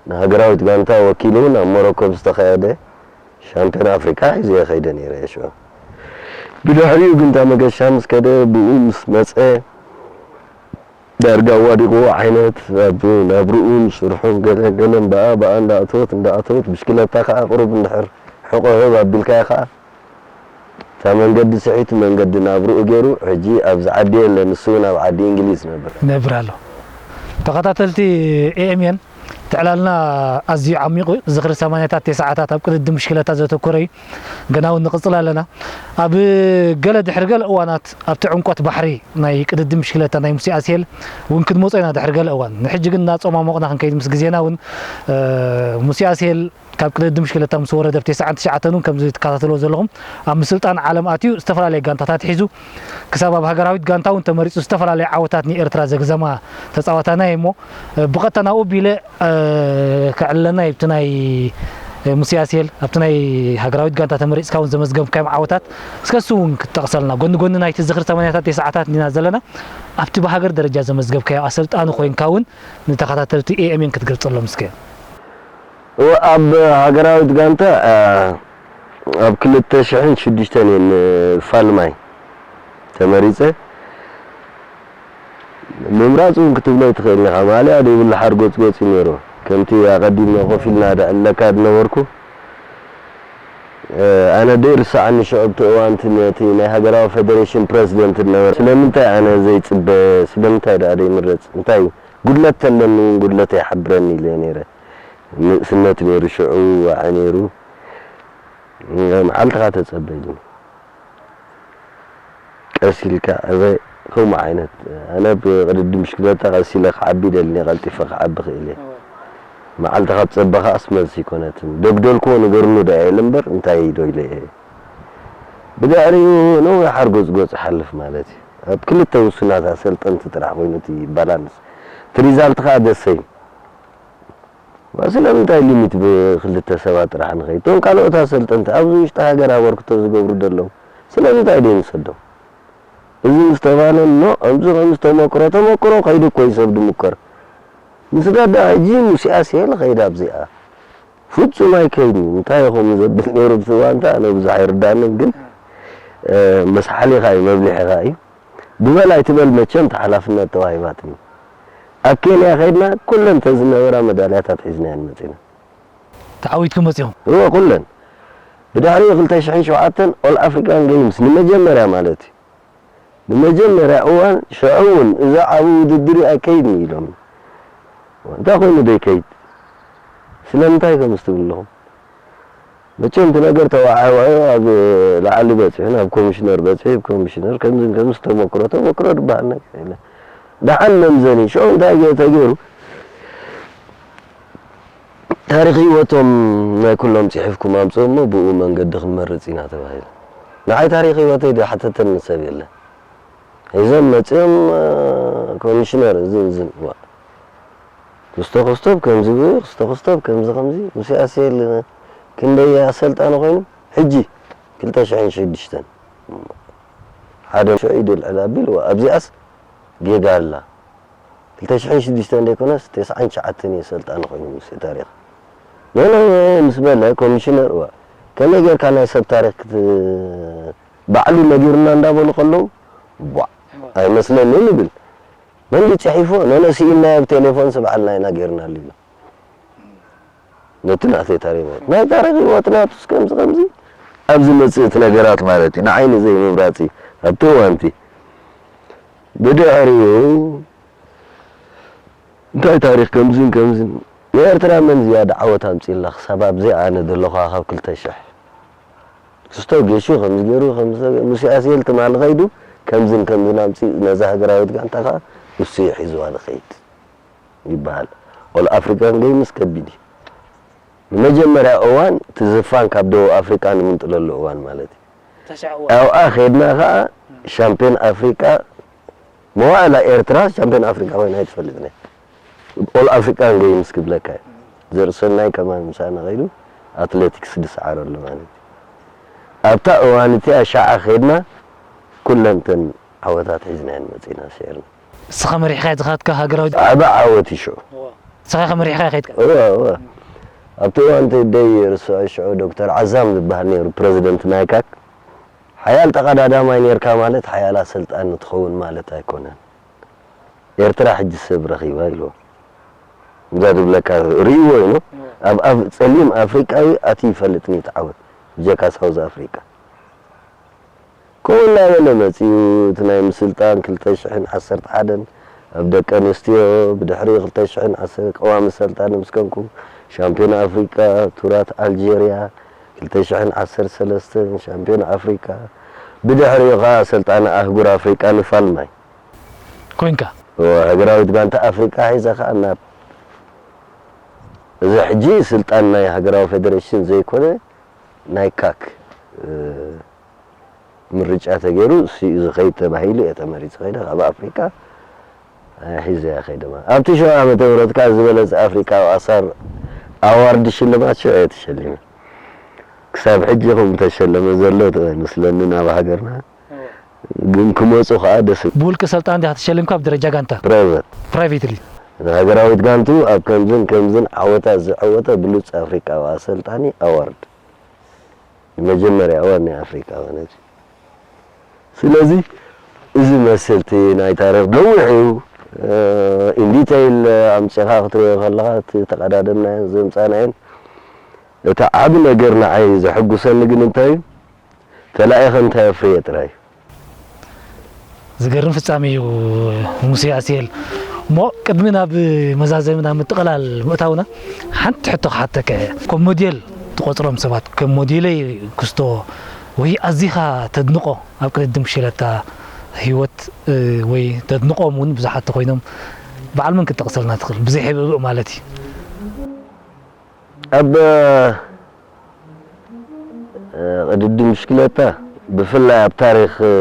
ንሃገራዊት ጋንታ ወኪሉ እውን ኣብ ሞሮኮ ብዝተኻየደ ሻምፒዮን ኣፍሪቃ ሒዘዮ ከይደ ነይረ እየ ሽዑ። ብድሕሪኡ ግን እታ መገሻ ምስ ከደ፣ ብኡ ምስ መጸ፣ ዳርጋ ኣዋዲቕዎ ዓይነት፣ ኣብ ናብርኡን ስርሑን ገለ ገለ እምበኣ ብኣ እንዳእተወት እንዳእተወት፣ ብሽክለታ ከኣ ቁሩብ እንድሕር ሕቆ ህብ ኣቢልካዮ ከኣ፣ እታ መንገዲ ስሒቱ መንገዲ ናብርኡ ገይሩ፣ ሕጂ ኣብዚ ዓዲ የለን፣ ንሱ እውን ኣብ ዓዲ እንግሊዝ ይነብር። ይነብር ኣሎ። ተኸታተልቲ ኤ ኤም ኤን፣ እቲ ዕላልና ኣዝዩ ዓሚቑ እዩ። ዝኽሪ ሰማንያታት፣ ተስዓታት ኣብ ቅድድም ብሽክለታ ዘተኮረ እዩ። ገና እውን ንቕጽል ኣለና። ኣብ ገለ፣ ድሕሪ ገለ እዋናት ኣብቲ ዕምቆት ባሕሪ ናይ ቅድድም ብሽክለታ ናይ ሙሴ ኣስሄል እውን ክንመጾ ኢና ድሕሪ ገለ እዋን። ንሕጂ ግን እናጸማሞቕና ክንከይድ ምስ ግዜና እውን፣ እ፣ ሙሴ ኣስሄል ካብ ቅድድም ብሽክለታ ምስ ወረደ፣ ኣብ ተስዓን ትሽዓተን እውን ከምዚ ትከታተልዎ ዘለኹም ኣብ ምስልጣን ዓለም ኣትዩ ዝተፈላለየ ጋንታታት ሒዙ ክሳብ ኣብ ሃገራዊት ጋንታ እውን ተመሪጹ ዝተፈላለየ ዓወታት ንኤርትራ ዘግዘማ ተጻዋታና እዩ እሞ፣ ብቐጥታ ናብኡ ኣቢለ፣ እ፣ ከዕልለና እዩ። ኣብቲ ናይ፣ እ፣ ሙሴ ኣስየል፣ ኣብቲ ናይ ሃገራዊት ጋንታ ተመሪጽካ እውን ዘመዝገብካዮም ዓወታት፣ እስከ እሱ እውን ክትጠቕሰልና። ጎኒ ጎኒ ናይቲ ዝኽሪ ሰማንያታት ተስዓታት እንዲና ዘለና፣ ኣብቲ ብሃገር ደረጃ ዘመዝገብካዮ ኣሰልጣኒ ኮይንካ እውን ንተኸታተልቲ ኤ ኤም ኤን ክትገልጸሎም እስከ። እወ፣ ኣብ ሃገራዊት ጋንታ፣ እ፣ ኣብ ክልተ ሽሕን ሽዱሽተን እየ ንፋልማይ ተመሪጸ። ምምራጽ እውን ክትብሎ ኣይትኽእልን ኢኻ። ማልያ ዘይብሉ ሓርጎጽጎጽ እዩ ነይሩ። ከምቲ ኣቐዲመ ኮፍ ኢልና ድዕለካ ዝነበርኩ፣ እ፣ ኣነ ደይርሰዓኒ ሽዑ ኣብቲ እዋን እቲ ነቲ ናይ ሃገራዊ ፌደሬሽን ፕረዚደንት ዝነበረ፣ ስለምንታይ ኣነ ዘይጽበ፣ ስለምንታይ ደኣ ዘይምረጽ፣ እንታይ እዩ? ጉድለት ተለኒ እውን ጉድለተይ ይሓብረኒ ኢለ ነይረ። ንእስነት ነይሩ ሽዑ፣ ዋዒ ነይሩ። መዓልትኻ ተጸበ ኢሉኒ። ቀስ ኢልካ፣ እበ፣ ከምኡ ዓይነት፣ ኣነ ብቅድድም ብሽክለታ ቀስ ኢለ ክዓቢ ደልኒ፣ ቀልጢፈ ክዓቢ ክእል እየ። እወ። መዓልቲ ካብ ጸበኻ ኣስመልሲ ኣይኮነትን። ደብደልክዎ ንገርሉ ዶ እየ እምበር፣ እንታይ ዶ ኢለ እየ። ብድሕሪኡ ነዊሕ ሓርጎጽጎጽ ይሓልፍ ማለት እዩ። ኣብ ክልተ ውሱናት ኣሰልጠንቲ ጥራሕ ኮይኑ እቲ ባላንስ። እቲ ሪዛልት ከኣ ደሰይ። ስለምንታይ ሊሚት ብክልተ ሰባት ጥራሕ ንኸይድ? እቶም ካልኦት ኣሰልጠንቲ ኣብዚ ውሽጢ ሃገር ኣበርክቶ ዝገብሩ ዘለዉ ስለምንታይ ደይንሰዶም? እዚ ምስ ተባለ፣ ኖ፣ ከምዚ ከምዚ ተመክሮ፣ ተመክሮ ከይዱ እኮ እዩ ሰብ ድምከር። ንስጋዳ ሕጂ ሙሴ ኣስሄል ኸይድ ኣብዚኣ። ፍጹም ኣይከይድን። እንታይ ኢኹም ዘብል ነይሩ ብቲ እዋን፣ እንታይ ኣነ ብዙሕ ኣይርዳንን፣ ግን፣ እ፣ መስሓሊኻ እዩ፣ መብሊሒኻ እዩ። ብበል ኣይትበል መቸም፣ እቲ ሓላፍነት ተዋሂባትኒ። ኣብ ኬንያ ከይድና፣ ኩለን ተዝነበራ መዳልያታት ሒዝናየን መጺና። ተዓዊትኩም መጺኹም? እወ፣ ኩለን። ብድሕሪኡ ክልተ ሽሕን ሸውዓተን ኦል ኣፍሪካን ጌምስ ንመጀመርያ ማለት እዩ። ንመጀመርያ እዋን ሽዑ እውን እዛ ዓቢ ውድድር ኣይከይድን ኢሎም። እንታይ ኮይኑ ዘይከይድ? ስለምንታይ ከምዚ ትብሉ ኣለኹም? መቸም እቲ ነገር ተወዓዊዑ ኣብ ላዕሊ በጺሑ፣ ናብ ኮሚሽነር በጺሑ፣ ኮሚሽነር ከምዝን ከምዚ ተመክሮ፣ ተመክሮ ዝበሃል ነገር የለን። ደሓን መምዘኒ፣ ሽዑ እንታይ ገ-፣ ተገይሩ? ታሪኽ ህይወቶም ናይ ኩሎም ጽሒፍኩም ኣምጽኡ እሞ ብኡ መንገዲ ክንመርጽ ኢና ተባሂሉ። ንዓይ ታሪኽ ህይወተይ ዝሓተተኒ ሰብ የለን። ሒዞም መጺኦም፣ እ፣ ኮሚሽነር እዝን እዝን። ዋ። ክስቶ ክስቶብ ከምዚ ብኡ፣ ክስቶ ክስቶብ ከምዚ ከምዚ። ሙሴ ኣስሄል ክንደይ ኣሰልጣኒ ኮይኑ? ሕጂ ክልተ ሽሕን ሽዱሽተን። ሓደ ሽዑ ኢዱ ኣልዕል ኣቢሉ፣ ዋ፣ ኣብዚኣስ ጌጋ ኣላ። ክልተ ሽሕን ሽዱሽተን ዘይኮነስ፣ ተስዓን ትሽዓተን እዩ ኣሰልጣኒ ኮይኑ ሙሴ ታሪኽ። ኖ፣ ኖ፣ ምስ በለ ኮሚሽነር፣ ዋ፣ ከመይ ጌርካ ናይ ሰብ ታሪኽ ክት-፣ ባዕሉ ነጊሩና እንዳበሉ ከለዉ፣ ቧዕ፣ ኣይመስለንን ይብል። መን ጽሒፎ? ነነ ስኢልናዮ ብቴሌፎን ስብዓልና ኢና ጌርናሉ ኢሉ። ነቲ ናተይ ታሪኽ ህይወት። ናይ ታሪኽ ህይወት ናቱስ ከምዚ ከምዚ ኣብ ዝመጽእ እቲ ነገራት ማለት እዩ። ንዓይ ንዘይምምራጽ እዩ። ኣብቲ እዋንቲ ብድሕሪኡ እንታይ ታሪኽ ከምዝን ከምዝን ንኤርትራ መን ዝያዳ ዓወት ኣምጺእላ ክሳብ ኣብዚ ኣነ ዘለኹ ካብ ክልተ ሽሕ ክስቶ ጌሹ ከምዚ ገይሩ፣ ከምዚ ሙሴ ኣስሄል ትማሊ ከይዱ ከምዝን ከምዝን ኣምጺኡ ነዛ ሃገራዊት ጋንታ ከኣ ንሱ እዩ ሒዝዋ ዝኸይድ ይበሃል። ኦል ኣፍሪካን ጌምስ ከቢድ እዩ። ንመጀመርያ እዋን እቲ ዝፋን ካብ ደቡብ ኣፍሪቃ ንምንጥለሉ እዋን ማለት እዩ። ተሻዕወ። ኣብኣ ከይድና ከኣ ሻምፒዮን ኣፍሪቃ መዋእላ ኤርትራ ሻምፒዮን ኣፍሪቃ ኮይና ኣይትፈልጥን እያ። ኦል ኣፍሪካን ጌምስ ክብለካ እዩ። ዘርእሰናይ ከማን ምሳና ከይዱ ኣትሌቲክስ ድሰዓረሉ ማለት እዩ። ኣብታ እዋን እቲኣ ሻዓ ከይድና ኩለን እተን ዓወታት ሒዝናየን መጺና ሰይርና። ንስኻ መሪሕካ ዝኸድካ ሃገራዊ ዓቢ ዓወት እዩ ሽዑ። ንስኻ ኢኻ መሪሕካ ከይድካ? እወ፣ እወ። ኣብቲ እዋን እቲ ደይ ርስዖ ሽዑ ዶክተር ዓዛም ዝበሃል ነይሩ ፕረዚደንት ናይ ካክ። ሓያል ተቐዳዳማይ ነይርካ ማለት ሓያል ኣሰልጣኒ ትኸውን ማለት ኣይኮነን። ኤርትራ ሕጂ ሰብ ረኺባ ኢልዎ። እንዳ ዝብለካ ርእይዎ እዩ። እወ። ኣብ፣ ኣብ ጸሊም ኣፍሪቃዊ ኣትዩ ይፈልጥን እዩ እቲ ዓወት። ብጀካ ሳውዝ ኣፍሪቃ። ከምኡ እናበለ መጺኡ፣ እቲ ናይ ምስልጣን ክልተ ሽሕን ዓሰርተ ሓደን ኣብ ደቂ ኣንስትዮ፣ ብድሕሪኡ ክልተ ሽሕን ዓሰርተ ቀዋሚ ኣሰልጣኒ ምስ ኮንኩ፣ ሻምፒዮን ኣፍሪቃ፣ ቱራት ኣልጀርያ፣ ክልተ ሽሕን ዓሰርተ ሰለስተን ሻምፒዮን ኣፍሪቃ፣ ብድሕሪኡ ኸኣ ኣሰልጣኒ ኣህጉር ኣፍሪቃ ንፋልማይ። ኮንካ? እወ፣ ሃገራዊት ጋንታ ኣፍሪቃ ሒዘ ኸኣ ናብ እዚ ሕጂ ስልጣን ናይ ሃገራዊ ፌደሬሽን ዘይኮነ ናይ ካክ፣ እ፣ ምርጫ ተገይሩ እሱ እዩ ዝኸይድ ተባሂሉ እየ ተመሪጹ ከይደ ካብ ኣፍሪቃ፣ እ፣ ሒዘያ ከይደ ማለት። ኣብቲ ሸውዓ ዓመተ ምህረት ከኣ ዝበለጸ ኣፍሪቃዊ ኣሳር ኣዋርድ ሽልማት ሽዑ እየ ተሸሊመ። ክሳብ ሕጂ ከም ተሸለመ ዘሎ ኣይመስለንን ኣብ ሃገርና። ግን ክመጹ ከኣ ደስ ይብል። ብውልቂ ሰልጣን ዲኻ ተሸሊምካ ብደረጃ ጋንታ? ፕራይቨት። ፕራይቬትሊ። ሃገራዊት ጋንቱ ኣብ ከምዝን ከምዝን ዓወታት ዝዓወተ ብሉጽ ኣፍሪቃዊ ኣሰልጣኒ ኣዋርድ። ንመጀመርያ ኣዋርድ ናይ ኣፍሪቃ ማለት እዩ። ስለዚ እዚ መስል እቲ ናይ ታሪኽ ነዊሕ እዩ። እ፣ ኢን ዲቴይል ኣምጺኻ ክትሪኦ ከለኻ እቲ ተቐዳደምናዮን ዘምጻእናዮን፣ እቲ ዓቢ ነገር ንዓይ ዘሐጉሰኒ ግን እንታይ እዩ? ተላኢኸ እንታይ ኣፍርየ ጥራይ እዩ። ዝገርም ፍጻሜ እዩ ሙሴ ኣስየል። እሞ ቅድሚ ናብ መዛዘሚ ናብ ምጥቕላል ምእታውና ሓንቲ ሕቶ ክሓተካ እየ። ከም ሞዴል ትቖጽሮም ሰባት ከም ሞዴለይ ክስቶ ወይ ኣዚኻ ተድንቖ ኣብ ቅድድም ሽለታ ህይወት፣ እ፣ ወይ ተድንቖም እውን ብዙሓት ተኾይኖም በዓል መን ክትጠቕሰልና ትኽእል? ብዘይ ሕብእብእ ማለት እዩ። ኣብ፣ እ፣ ቅድድም ብሽክለታ ብፍላይ ኣብ ታሪኽ፣ እ፣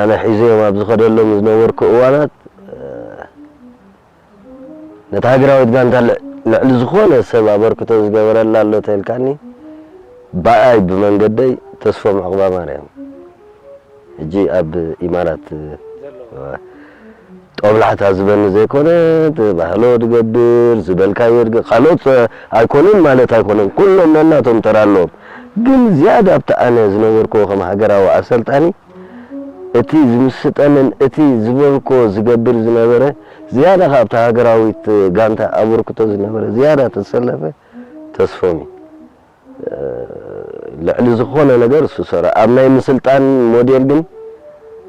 ኣነ ሒዘዮም ኣብ ዝኸደሎም ዝነበርኩ እዋናት፣ እ፣ ነታ ሃገራዊት ጋንታ ልዕ-፣ ልዕሊ ዝኾነ ሰብ ኣበርክቶ ዝገበረላ ኣሎ ተልካኒ፣ ብኣይ ብመንገደይ ተስፎም ዕቕባማርያም። ሕጂ ኣብ ኢማራት ጦብላሕታ ዝበኒ ዘይኮነ፣ ባህሎ ድገብር፣ ዝበልካዮ ድገ-፣ ካልኦት ኣይኮኑን ማለት ኣይኮነን። ኩሎም ነናቶም ተራ ኣለዎም። ግን ዝያዳ ኣብቲ ኣነ ዝነበርኩዎ ከም ሃገራዊ ኣሰልጣኒ፣ እቲ ዝምስጠንን እቲ ዝበልኩዎ ዝገብር ዝነበረ፣ ዝያዳ ካብታ ሃገራዊት ጋንታ ኣበርክቶ ዝነበረ፣ ዝያዳ ተሰለፈ ተስፎም እዩ። ልዕሊ ዝኾነ ነገር እሱ ሰራ። ኣብ ናይ ምስልጣን ሞዴል ግን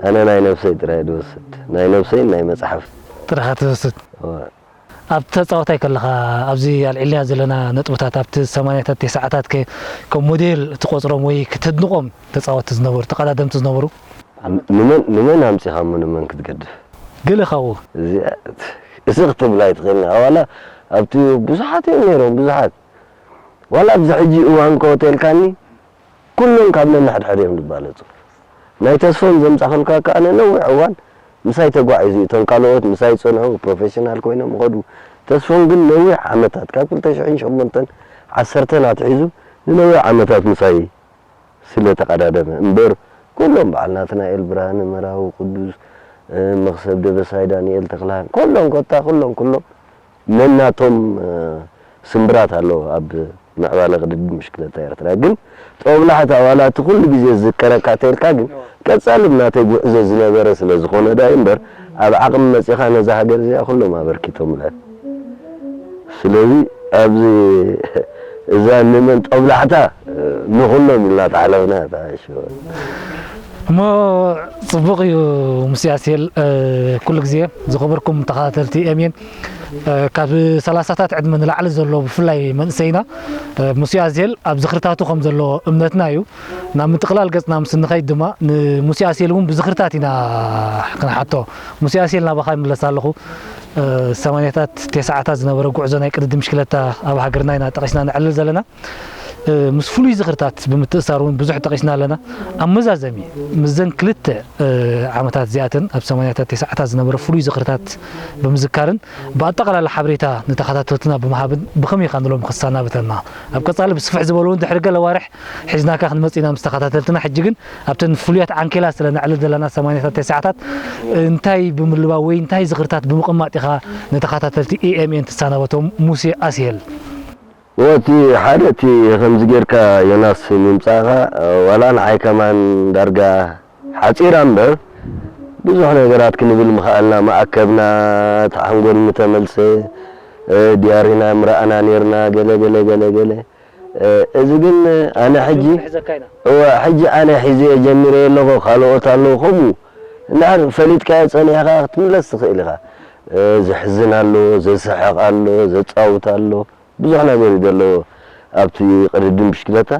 ኣነ ናይ ነብሰይ ጥራይ ድወስድ። ናይ ነብሰይን ናይ መጽሓፍ። ጥራኻ ትወስድ። እወ። ኣብ ተጻዋታይ ከለኻ ኣብዚ ኣልዒልና ዘለና ነጥብታት ኣብቲ ሰማንያታት ተስዓታት ከ ከም ሞዴል ትቆጽሮም ወይ ክተድንቖም ተጻወትቲ ዝነበሩ፣ ተቐዳደምቲ ዝነበሩ? ንመን፣ ንመን ኣምጺኻ እሞ ንመን ክትገድፍ? ገለ ካብኡ። እዚ፣ እዚ ክትብል ኣይትኽእልን። ኣዋላ ኣብቲ ብዙሓት እዮም ነይሮም፣ ብዙሓት። ዋላ ኣብዚ ሕጂ እዋን ከወተልካኒ፣ ኩሎም ካብ ነንሕድሕድ እዮም ዝባለጹ። ናይ ተስፎም ዘምጻኽልካ ከኣ ነነዊሕ እዋን ምሳይ ተጓዒዙ እዩ። እቶም ካልኦት ምሳይ ጸንሑ፣ ፕሮፌሽናል ኮይኖም ይኸዱ። ተስፎም ግን ነዊሕ ዓመታት፣ ካብ ክልተ ሽሕን ሸሞንተን ዓሰርተን ኣትሒዙ ንነዊሕ ዓመታት ምሳይ ስለ ተቐዳደመ እምበር፣ ኩሎም በዓል ናትናኤል ብርሃነ፣ መራዊ ቅዱስ፣ እ፣ መኽሰብ ደበሳይ፣ ዳንኤል ተኽልሃን፣ ኩሎም ኮታ፣ ኩሎም፣ ኩሎም ነናቶም፣ እ፣ ስምብራት ኣለዎ ኣብ ምዕባለ ቅድድም ብሽክለታ ኤርትራ። ግን ጦብላሕታ ዋላ እቲ ኩሉ ግዜ ዝዝከረካ ተልካ ግን ቀጻሊ ናተይ ጉዕዞ ዝነበረ ስለ ዝኾነ ዳዩ እምበር፣ ኣብ ዓቕሚ መጺኻ ነዛ ሃገር እዚኣ ኩሎም ኣበርኪቶምላ። ስለዚ ኣብዚ እዛ ንመን ጦብላሕታ ንኹሎም ኢልና ተሓለፍና እታ ሽወ። እሞ ጽቡቕ እዩ ሙሴ ኣስየል፣ እ፣ ኩሉ ግዜ ዝኸበርኩም ተኸታተልቲ ኤምኤን፣ እ፣ ካብ ሰላሳታት ዕድመ ንላዕሊ ዘሎ ብፍላይ መንእሰይና፣ እ፣ ሙሴ ኣስየል ኣብ ዝኽርታቱ ከም ዘሎ እምነትና እዩ። ናብ ምጥቕላል ገጽና ምስ እንኸይድ ድማ ንሙሴ ኣስየል እውን ብዝኽርታት ኢና ክንሓቶ። ሙሴ ኣስየል ናባኻ ይምለስ ኣለኹ። እ፣ ሰማንያታት ተስዓታት ዝነበረ ጉዕዞ ናይ ቅድድም ብሽክለታ ኣብ ሃገርና ኢና ጠቒስና ነዕልል ዘለና። እ፣ ምስ ፍሉይ ዝኽርታት ብምትእሳር እውን ብዙሕ ጠቒስና ኣለና። ኣብ መዛዘሚ ምስዘን ክልተ፣ እ፣ ዓመታት እዚኣተን ኣብ ሰማንያታት ተስዓታት ዝነበረ ፍሉይ ዝኽርታት ብምዝካርን ብኣጠቓላላ ሓበሬታ ንተኸታተልትና ብምሃብን ብኸመይ ኢኻ ንሎሚ ክሰናብተና? ኣብ ቀጻሊ ብስፍሕ ዝበለ እውን ድሕሪ ገለ ኣዋርሕ ሒዝናካ ክንመጽእ ኢና ምስ ተኸታተልትና። ሕጂ ግን ኣብተን ፍሉያት ዓንኬላት ስለ ነዕልል ዘለና ሰማንያታት ተስዓታት እንታይ ብምልባው ወይ እንታይ ዝኽርታት ብምቕማጥ ኢኻ ንተኸታተልቲ ኤ ኤም ኤን ትሰናበቶም? ሙሴ ኣስሄል። ወቲ ሓደ እቲ ከምዚ ጌርካ ዮናስ ምምጻእኻ ዋላ ንዓይ ከማን ዳርጋ ሓጺራ እምበር ብዙሕ ነገራት ክንብል ምኽኣልና፣ መኣከብና፣ እቲ ሓንጎል ምተመልሰ፣ እ፣ ድያሪና ምረኣና ኔርና፣ ገለ፣ ገለ፣ ገለ፣ ገለ። እ፣ እዚ ግን ኣነ ሕጂ፣ ሕዘካ ኢና። እወ፣ ሕጂ ኣነ ሒዘ ጀሚረ ኣለኹ፣ ካልኦት ኣለዉ፣ ከምኡ። እንድሕር ፈሊጥካዮ ጸኒሕካ ክትምለስ ትኽእል ኢኻ። እ፣ ዘሕዝን ኣሎ፣ ዘስሕቕ ኣሎ፣ ዘጻውት ኣሎ፣ ብዙሕ ነገር እዩ ዘለዎ ኣብቲ ቅድድም ብሽክለታ።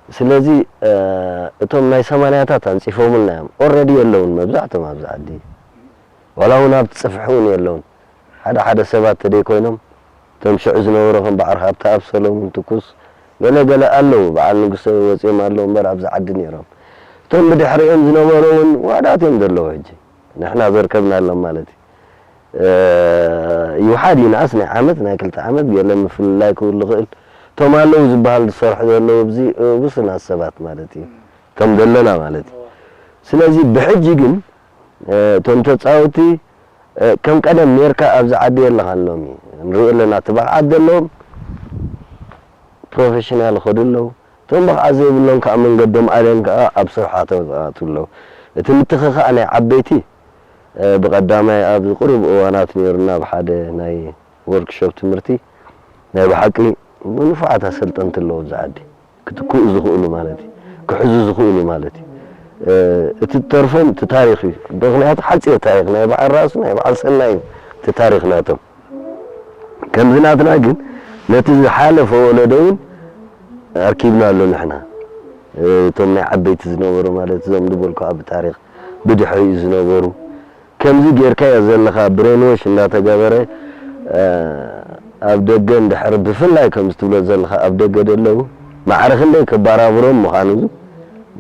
ስለዚ፣ እ፣ እቶም ናይ ሰማንያታት ኣንጺፎምልና እዮም። ኦልረዲ የለውን መብዛሕቶም ኣብዚ ዓዲ። ዋላ እውን ኣብቲ ጽፍሒ እውን የለውን። ሓደ ሓደ ሰባት ተደይ ኮይኖም እቶም ሽዑ ዝነበሩ ከም በዓል ሃብተኣብ ሰሎሙን ትኩስ ገለ ገለ ኣለዉ፣ በዓል ንጉሰ ወጺኦም ኣለዉ እምበር ኣብዚ ዓዲ ነይሮም። እቶም ብድሕሪኦም ዝነበሩ እውን ዋዳት እዮም ዘለዉ። ሕጂ ንሕና ዘርከብናሎም ማለት እዩ። ይውሓድ ይንኣስ ናይ ዓመት ናይ ክልተ ዓመት ገለ ምፍልላይ ክህሉ ይኽእል። እቶም ኣለዉ ዝበሃል ዝሰርሑ ዘለዉ ኣብዚ ውሱናት ሰባት ማለት እዩ፣ እቶም ዘለና ማለት እዩ። ስለዚ ብሕጂ ግን እቶም ተፃወቲ ከም ቀደም ኔርካ ኣብዚ ዓዲ የለኻን። ሎሚ ንሪኦ ኣለና፣ እቲ ብቕዓት ዘለዎም ፕሮፌሽናል ይኸዱ ኣለዉ። እቶም ብቕዓት ዘይብሎም ከዓ መንገዶም ኣልዮም ከዓ ኣብ ስርሓ ተዋፅኡ ኣለዉ። እቲ ምትኽኻእ ናይ ዓበይቲ ብቐዳማይ ኣብዚ ቁሩብ እዋናት ነይሩና ኣብ ሓደ ናይ ወርክሾፕ ትምህርቲ ናይ ብሓቂ ንፉዓት ኣሰልጠንቲ ኣለዉ ኣብዚ ዓዲ ክትክኡ ዝኽእሉ ማለት እዩ፣ ክሕዙ ዝኽእሉ ማለት እዩ። እቲ ተርፎም እቲ ታሪኽ እዩ፣ ምክንያቱ ሓፂር ታሪኽ ናይ በዓል ራሱ ናይ በዓል ሰናይ እዩ እቲ ታሪኽ ናቶም። ከምዚ ናትና ግን ነቲ ዝሓለፈ ወለዶ እውን ኣርኪብና ኣሎ ንሕና እቶም ናይ ዓበይቲ ዝነበሩ ማለት እዞም ዝበልኩ ኣብ ታሪኽ ብድሕሪኡ ዝነበሩ ከምዚ ጌርካዮ ዘለኻ ብሬንዎሽ እንዳተገበረ ኣብ ደገ እንድሕር ብፍላይ ከምዚ ትብሎ ዘለኻ ኣብ ደገ ደለዉ ማዕረ ክንደይ ክበራብሮም ምዃኑ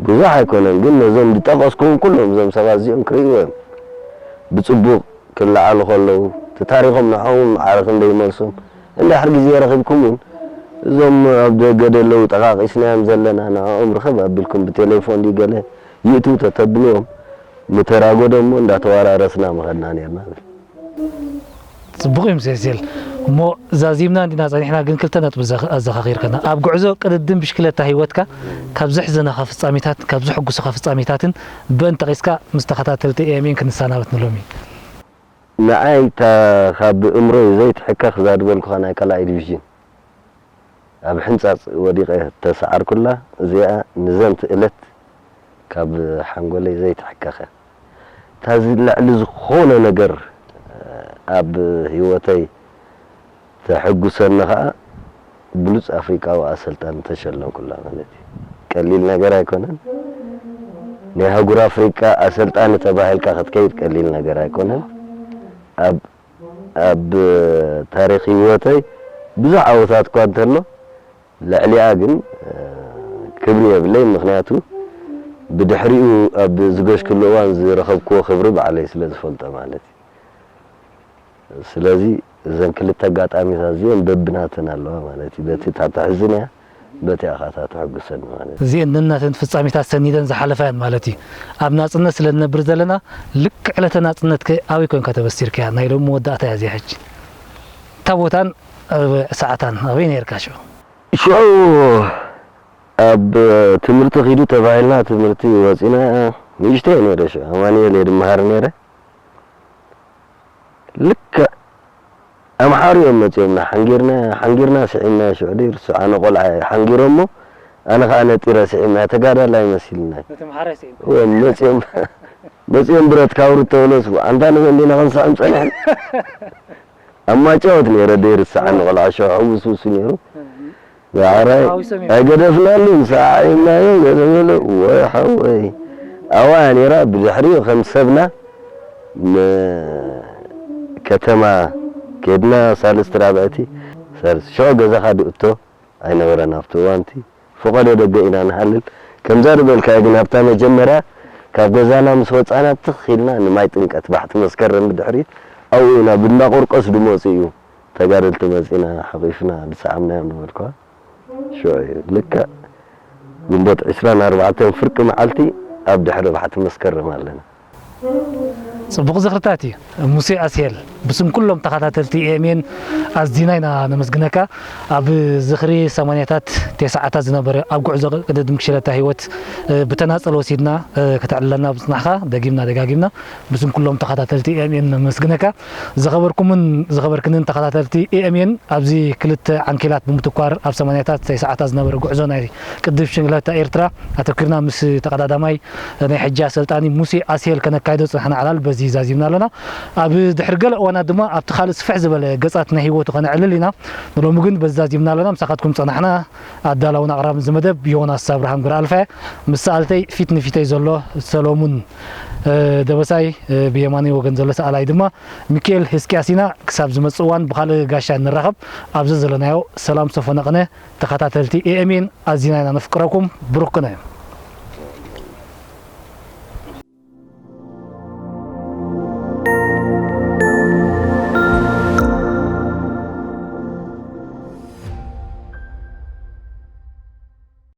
ብዙሕ ኣይኮነን፣ ግን ነዞም ዝጠቐስኩም ኩሎም እዞም ሰባት እዚኦም ክርእይዎ እዮም። ብፅቡቕ ክለዓሉ ከለዉ እቲ ታሪኾም ንዕኦም ማዕረ ክንደይ ይመልሶም። እንድሕር ግዜ ረኺብኩም እውን እዞም ኣብ ደገ ደለዉ ጠቓቒስናዮም ዘለና ንዕኦም ርኸብ ኣቢልኩም ብቴሌፎን ድዩ ገለ ይእትዉ ተተብልዎም ንተራጎዶ እሞ እንዳተዋራረስና ምኸድና ነርና። ጽቡቕ እዩ ምሴ ሴል። እሞ ዛዚምና እንዲና ጸኒሕና፣ ግን ክልተ ነጥቢ ዘኸ- ኣዘኻኺርከና። ኣብ ጉዕዞ ቅድድም ብሽክለታ ህይወትካ ካብ ዘሕዘነኻ ፍጻሜታት፣ ካብ ዘሐጉሱኻ ፍጻሜታትን ብእን ጠቒስካ ምስ ተኸታተልቲ ኤ ኤም ኤን ክንሰናበት ንሎሚ። ንዓይ እታ ካብ እምሮይ ዘይትሕከኽ እዛ ዝበልኩኻ ናይ ካልኣይ ዲቪዥን ኣብ ሕንጻጽ ወዲቐ እተሰዓርኩላ እዚኣ ንዘንት እለት ካብ ሓንጎለይ ዘይትሕከኽ እያ። እታ ልዕሊ ዝኾነ ነገር ኣብ ህይወተይ ተሐጉሰኒ ኸኣ ብሉጽ ኣፍሪቃዊ ኣሰልጣኒ ተሸለምኩላ ማለት እዩ። ቀሊል ነገር ኣይኮነን። ናይ ኣህጉር ኣፍሪቃ ኣሰልጣኒ ተባሂልካ ክትከይድ ቀሊል ነገር ኣይኮነን። ኣብ ኣብ ታሪኽ ህይወተይ ብዙሕ ዓወታት እኳ እንተሎ ልዕሊኣ ግን ክብሪ የብለይ። ምኽንያቱ ብድሕሪኡ ኣብ ዝገሽክሉ እዋን ዝረኸብክዎ ክብሪ ባዕለይ ስለ ዝፈልጦ ማለት እዩ። ስለዚ እዘን ክልተ ኣጋጣሚታት እዚአን በብናተን ኣለዋ ማለት እዩ። በቲ እታ ተሕዝን እያ፣ በቲ ኣኻታ ተሐጉሰኒ ማለት እዩ። እዚአን ነናተን ፍጻሜታት ሰኒደን ዝሓለፋ እየን ማለት እዩ። ኣብ ናጽነት ስለ ንነብር ዘለና ልክዕ ዕለተ ናጽነትከ ኣበይ ኮንካ ተበሲርካያ? ናይ ሎሚ መወዳእታ እያ እዚኣ ሕጂ። እታ ቦታን ሰዓታን ኣበይ ነይርካ ሽዑ? ሽዑ ኣብ ትምህርቲ ኺዱ ተባሂልና ትምህርቲ ወጺና ንእሽተይ ነይረ ሽዑ ኣማኑኤል እየ ድመሃር ነይረ። ልክዕ ኣምሓሩ እዮም መጺኦምና ሓንጊርና ሓንጊርና ስዒምና ሽዑ ደይ ርስዑ ኣነ ቆልዓ እየ ሓንጊሮሞ ኣነ ኸዓ ነጢረ ስዒምና ተጋዳላይ መሲልና መጺኦም መጺኦም ብረት ካውሩ ተበለሱ ኣንታ ንመን ዲና ክንስዕም ጸኒሕና ኣብ ማጫወት ነይረ ደይ ርስዓኒ ቆልዓ ሽዑ ሕውስውሱ ነይሩ። ዳሕራይ ኣይገደፍናሉን ሰዓዒናዮ ገለ በለ። ወይ ሓወይ ኣዋ ነይራ። ብድሕሪኡ ከም ሰብና ንከተማ ከድና ሳልስቲ ራብዕቲ ሳልስቲ ሽዑ ገዛኻ ድእቶ ኣይነበረን ኣብቲ እዋንቲ ፈቐዶ ደገ ኢና ንሃልል። ከምዛ ዝበልካዮ ግን ኣብታ መጀመርያ ካብ ገዛና ምስ ወፃና ትኽ ኢልና ንማይ ጥምቀት ባሕቲ መስከረም ብድሕሪት ኣብኡ ኢና ብእንዳ ቆርቆስ ድመፁ እዩ ተጋደልቲ መጺና ሓቒፍና ዝሰዓምናዮም ነበርኳ። ሽዑ እዩ ልክዕ ግንቦት ዕስራን ኣርባዕተን ፍርቂ መዓልቲ ኣብ ድሕሪ ባሕቲ መስከረም ኣለና። ጽቡቕ ዝኽርታት እዩ ሙሴ ኣስሄል። ብስም ኩሎም ተኸታተልቲ ኤ ኤም ኤን ኣዝና ኢና ነመስግነካ። ኣብ ዝኽሪ ሰማንያታት ቴስዓታት ዝነበረ ኣብ ጉዕዞ ቅድድም ክሽለታ ህይወት ብተናጸል ወሲድና ከተዕልለና ብጽናሕካ ደጊምና ደጋጊምና ብስም ኩሎም ተኸታተልቲ ኤ ኤም ኤን ነመስግነካ። ዝኸበርኩምን ዝኸበርክንን ተኸታተልቲ ኤ ኤም ኤን ኣብዚ ክልተ ዓንኬላት ብምትኳር ኣብ ሰማንያታት ተስዓታት ዝነበረ ጉዕዞ ናይ ቅድድም ሽንግለታ ኤርትራ ኣተኲርና ምስ ተቐዳዳማይ ናይ ሕጂ ኣሰልጣኒ ሙሴ ኣስሄል ከነካይዶ ዝጸናሕና ዕላል በዚ ዛዚምና ኣለና። ኣብ ድሕሪ ገለ ና ድማ ኣብቲ ካልእ ስፍሕ ዝበለ ገጻት ናይ ህይወቱ ከነዕልል ኢና። ንሎሚ ግን በዚ ዛዚምና ኣለና። ምሳኻትኩም ጸናሕና። ኣዳላውን ኣቕራብን እዚ መደብ ዮናስ ኣብርሃም ግርኣልፋ፣ ምስ ሰኣልተይ ፊት ንፊተይ ዘሎ ሰሎሙን፣ እ፣ ደበሳይ፣ እ፣ ብየማነይ ወገን ዘሎ ሰኣላይ ድማ ሚካኤል ህዝቅያስ ኢና። ክሳብ ዝመጽእ እዋን ብኻልእ ጋሻ ንራኸብ። ኣብዚ ዘለናዮ ሰላም ሰፈነቕነ ተኸታተልቲ ኤ ኤም ኤን ኣዚና ኢና ነፍቅረኩም። ብሩኽ ቅነ።